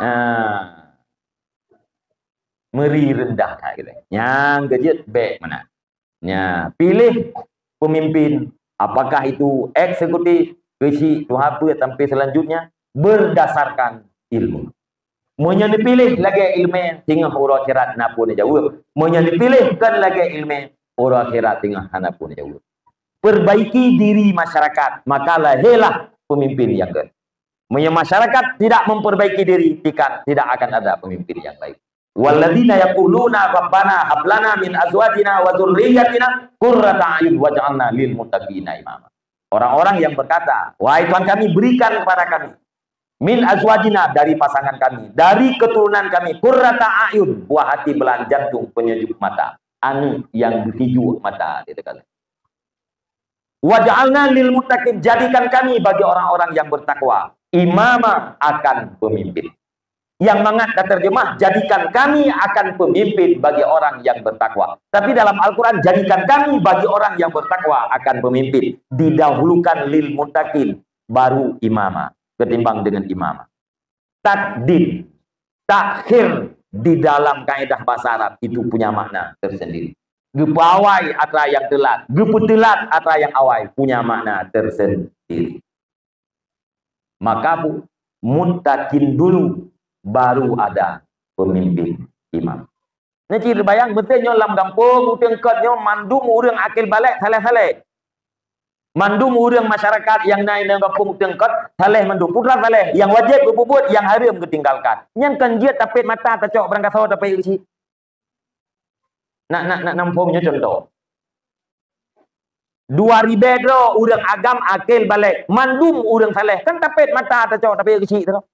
Nah. Meuri rendah that kita. Nyang keujeuet bèk meunan. Nya, pilih pemimpin, apakah itu eksekutif, keuchik, tuha peuet sampai selanjutnya, berdasarkan ilmu. Meunyoe neupiléh lagèe ileumèe, singoh uroe akhirat na peue neujaweueb. Meunyoe neupiléh kon lagèe ileumèe, uroe akhirat singoh hana peue neujaweueb. Perbaiki diri masyarakat, maka lahirlah pemimpin yang baik. Meunyoe masyarakat tidak memperbaiki diri, tidak, tidak akan ada pemimpin yang baik. Walladzina yaquluna rabbana hab lana min azwajina wa dzurriyyatina qurrata a'yun waj'alna lil muttaqina imama. Orang-orang yang berkata, "Wahai Tuhan kami, berikan kepada kami min azwajina, dari pasangan kami, dari keturunan kami, qurrata a'yun, buah hati belahan jantung, penyejuk mata, aneuk nyang beusijuek mata," dia kata. "Waj'alna lil muttaqin, jadikan kami bagi orang-orang yang bertakwa, imama, akan pemimpin." Yang mangat taterjemah, "Jadikan kami akan pemimpin bagi orang yang bertakwa." Tapi dalam Al-Quran, "Jadikan kami bagi orang yang bertakwa akan pemimpin." Didahulukan lil muttaqin, baru imama, ketimbang dengan imama. Takdim, takhir di dalam kaedah bahasa Arab itu punya makna tersendiri. Geupeuawai atra nyang teulat, geupeuteulat atra nyang awai, punya makna tersendiri. Maka bu-, muttaqin dulu, baru ada pemimpin imam. Nah, cit bayang, meusti nyoe lam gampông, uteung kot nyoe, mandum ureueng akil balek saleh-saleh. Mandum ureueng masyarakat nyang na lam gampông uteung kot, saleh mandum. Putra saleh, nyang wajéb geupeubuet, nyang hareuem geutinggalkan. Nyan kon jeuet tapét mata tacok, beurangkasoe tapét keuchik. Nak, nak, nak nampông nyoe contoh. Dua ribèe droe ureueng agam akil balek, mandum ureueng saleh, kan tapét mata tacok, tapét keuchik tacok.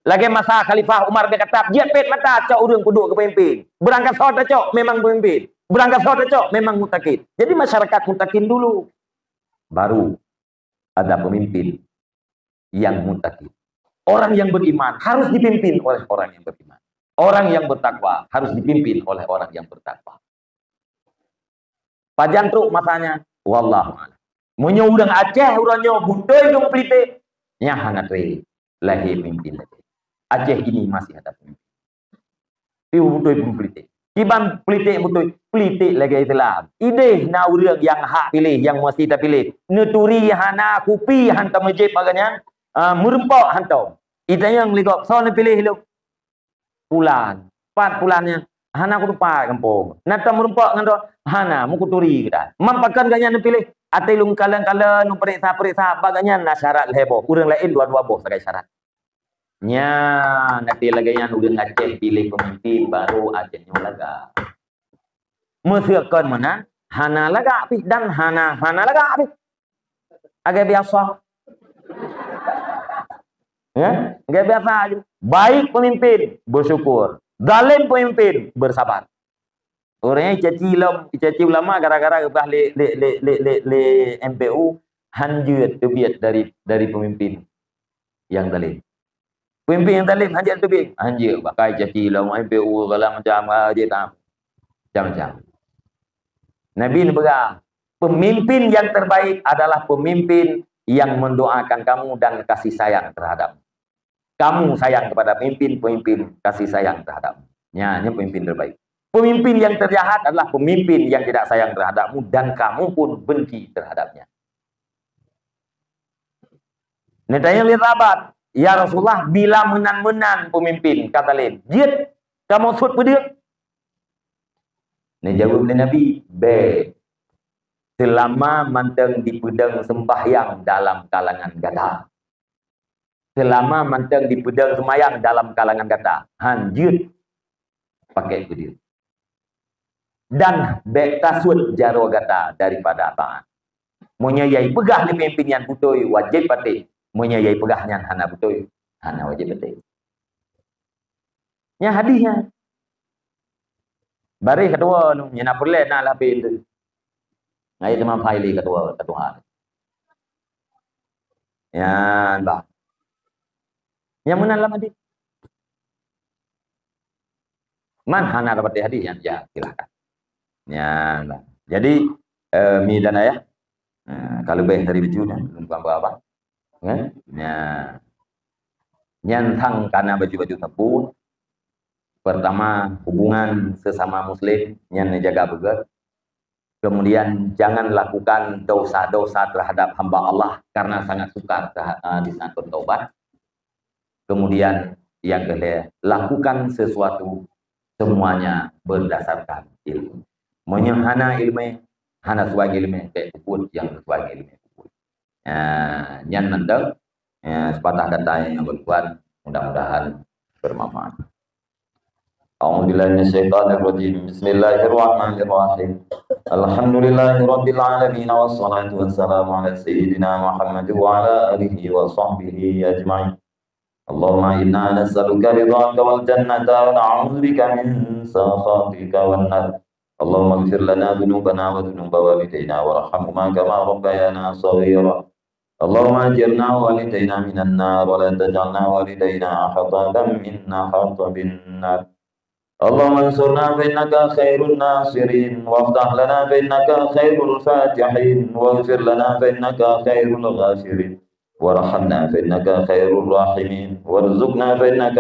Lagèe masa Khalifah Umar bin Khattab, jeuet pét mata cok ureueng peuduek keu peumimpin. Beurangkasoe tacok memang peumimpin. Beurangkasoe tacok memang muttaqin. Jadi masyarakat muttaqin dulu. Baru ada pemimpin yang muttaqin. Orang yang beriman harus dipimpin oleh orang yang beriman. Orang yang bertakwa harus dipimpin oleh orang yang bertakwa. Pajan trok masanya, wallahu a'lam. Meunyoe ureueng Aceh uroe nyoe beutôi dong politik, nyan hana treb lahé pemimpin lagèe. Aceh ini masih ada pemimpin. Tapi beutôi pun politik. Kiban politik beutôi, politik lagèe Islam. Idéh na ureueng nyang hak piléh, nyang meusti tapiléh. Neuturi hana, kupi hantom meujép bak gobnyan, ah, meurumpok hantom. Itanyong lé gob, "Soe neupiléh lôn?" "Pulan." "Pat pulan nyan?" "Hana kutupat gampông." "Na tom meurumpok ngon droe?" "Hana, meukuturi geutanyoe." "Man pakon gobnyan neupiléh?" "Até lôn kalon-kalon, lôn peuriksa-peuriksa, bak gobnyan na syarat lhèe boh, ureueng laén dua-dua boh sagai syarat." Nyan, até lagèe nyan ureueng Aceh piléh peumimpin, baru Aceh nyoe lagak. Meuseu kon meunan, hana lagak pih dan hana, hana lagak pih. Lagèe biasa. Ya, lagèe biasa aja. Baik pemimpin, bersyukur. Zalim pemimpin, bersabar. Ureueng nyang caci ulama, caci ulama gara-gara reubah lé, lé, lé M P U, hanjeuet teubiet dari, dari pemimpin nyang zalim. Pemimpin nyang zalim hanjeuet teubiet, hanjeuet, bahkan caci ulama M P U segala macam, ah, jeuet, ah, macam-macam. Nabi neupeugah, "Pemimpin yang terbaik adalah pemimpin yang mendoakan kamu dan kasih sayang terhadap." Kamu sayang kepada pemimpin, pemimpin kasih sayang terhadap. Nyan, nyan pemimpin terbaik. Pemimpin yang terjahat adalah pemimpin yang tidak sayang terhadapmu dan kamu pun benci terhadapnya. Neutanyong lé sahabat, "Ya Rasulullah, bila meunan-meunan pemimpin ka zalim, jeuet kamoe sut peudeueng?" Neujaweueb lé Nabi, "Bék, seulama mantong dipeudong sembahyang dalam kalangan gata." Seulama mantong dipeudong seumayang dalam kalangan gata, han jeuet pakai peudeueng. Dan bék tasuet jaroe gata daripada taat. Meunyoe yai peugah lé peumimpén nyan beutôi, wajéb patéh. Meunyoe yai peugah nyan hana beutôi, hana wajéb patéh. Nyan hadih nyan. Bareh keudua nyoe, nyan na peureulée na lapéh tu. Ngai teuma file keudua, keudua. Nyan bah. Nyang meunan lam hadih. Man hana dapat hadih nyan, ya, silakan. Nyan bah. Jadi, eh, mi dan ayah, eh, kalau lebih dari itu, nyan, belum apa-apa. Kan? Nyan. Nyan tang kana baju-baju teupeu. Pertama, hubungan sesama muslim nyan jaga beugét. Kemudian, jangan lakukan dosa-dosa terhadap hamba Allah karena sangat sukar terha-, eh, di saat bertobat. Kemudian, yang kelima, lakukan sesuatu semuanya berdasarkan ilmu. Meunyoe hana ilmu, hana suai ilmu, kayak puput yang suai ilmu puput. Ah, nyan mantong, ya, sepatah kata yang berkuat, mudah-mudahan bermanfaat. أعوذ بالله من الشيطان الرجيم. بسم الله الرحمن الرحيم. الحمد لله رب العالمين، والصلاة والسلام على سيدنا محمد وعلى آله وصحبه أجمعين. اللهم إنا نسألك رضاك والجنة، ونعوذ بك من سخطك والنار. اللهم اغفر لنا ذنوبنا وذنوب والدينا وارحمهما كما ربيانا صغيرا. اللهم أجرنا ووالدينا من النار، ولا تجعلنا ووالدينا أحطابا من أحطاب النار. اللهم انصرنا فإنك خير الناصرين، وافتح لنا فإنك خير الفاتحين، واغفر لنا فإنك خير الغافرين، وارحمنا فإنك خير الراحمين، وارزقنا فإنك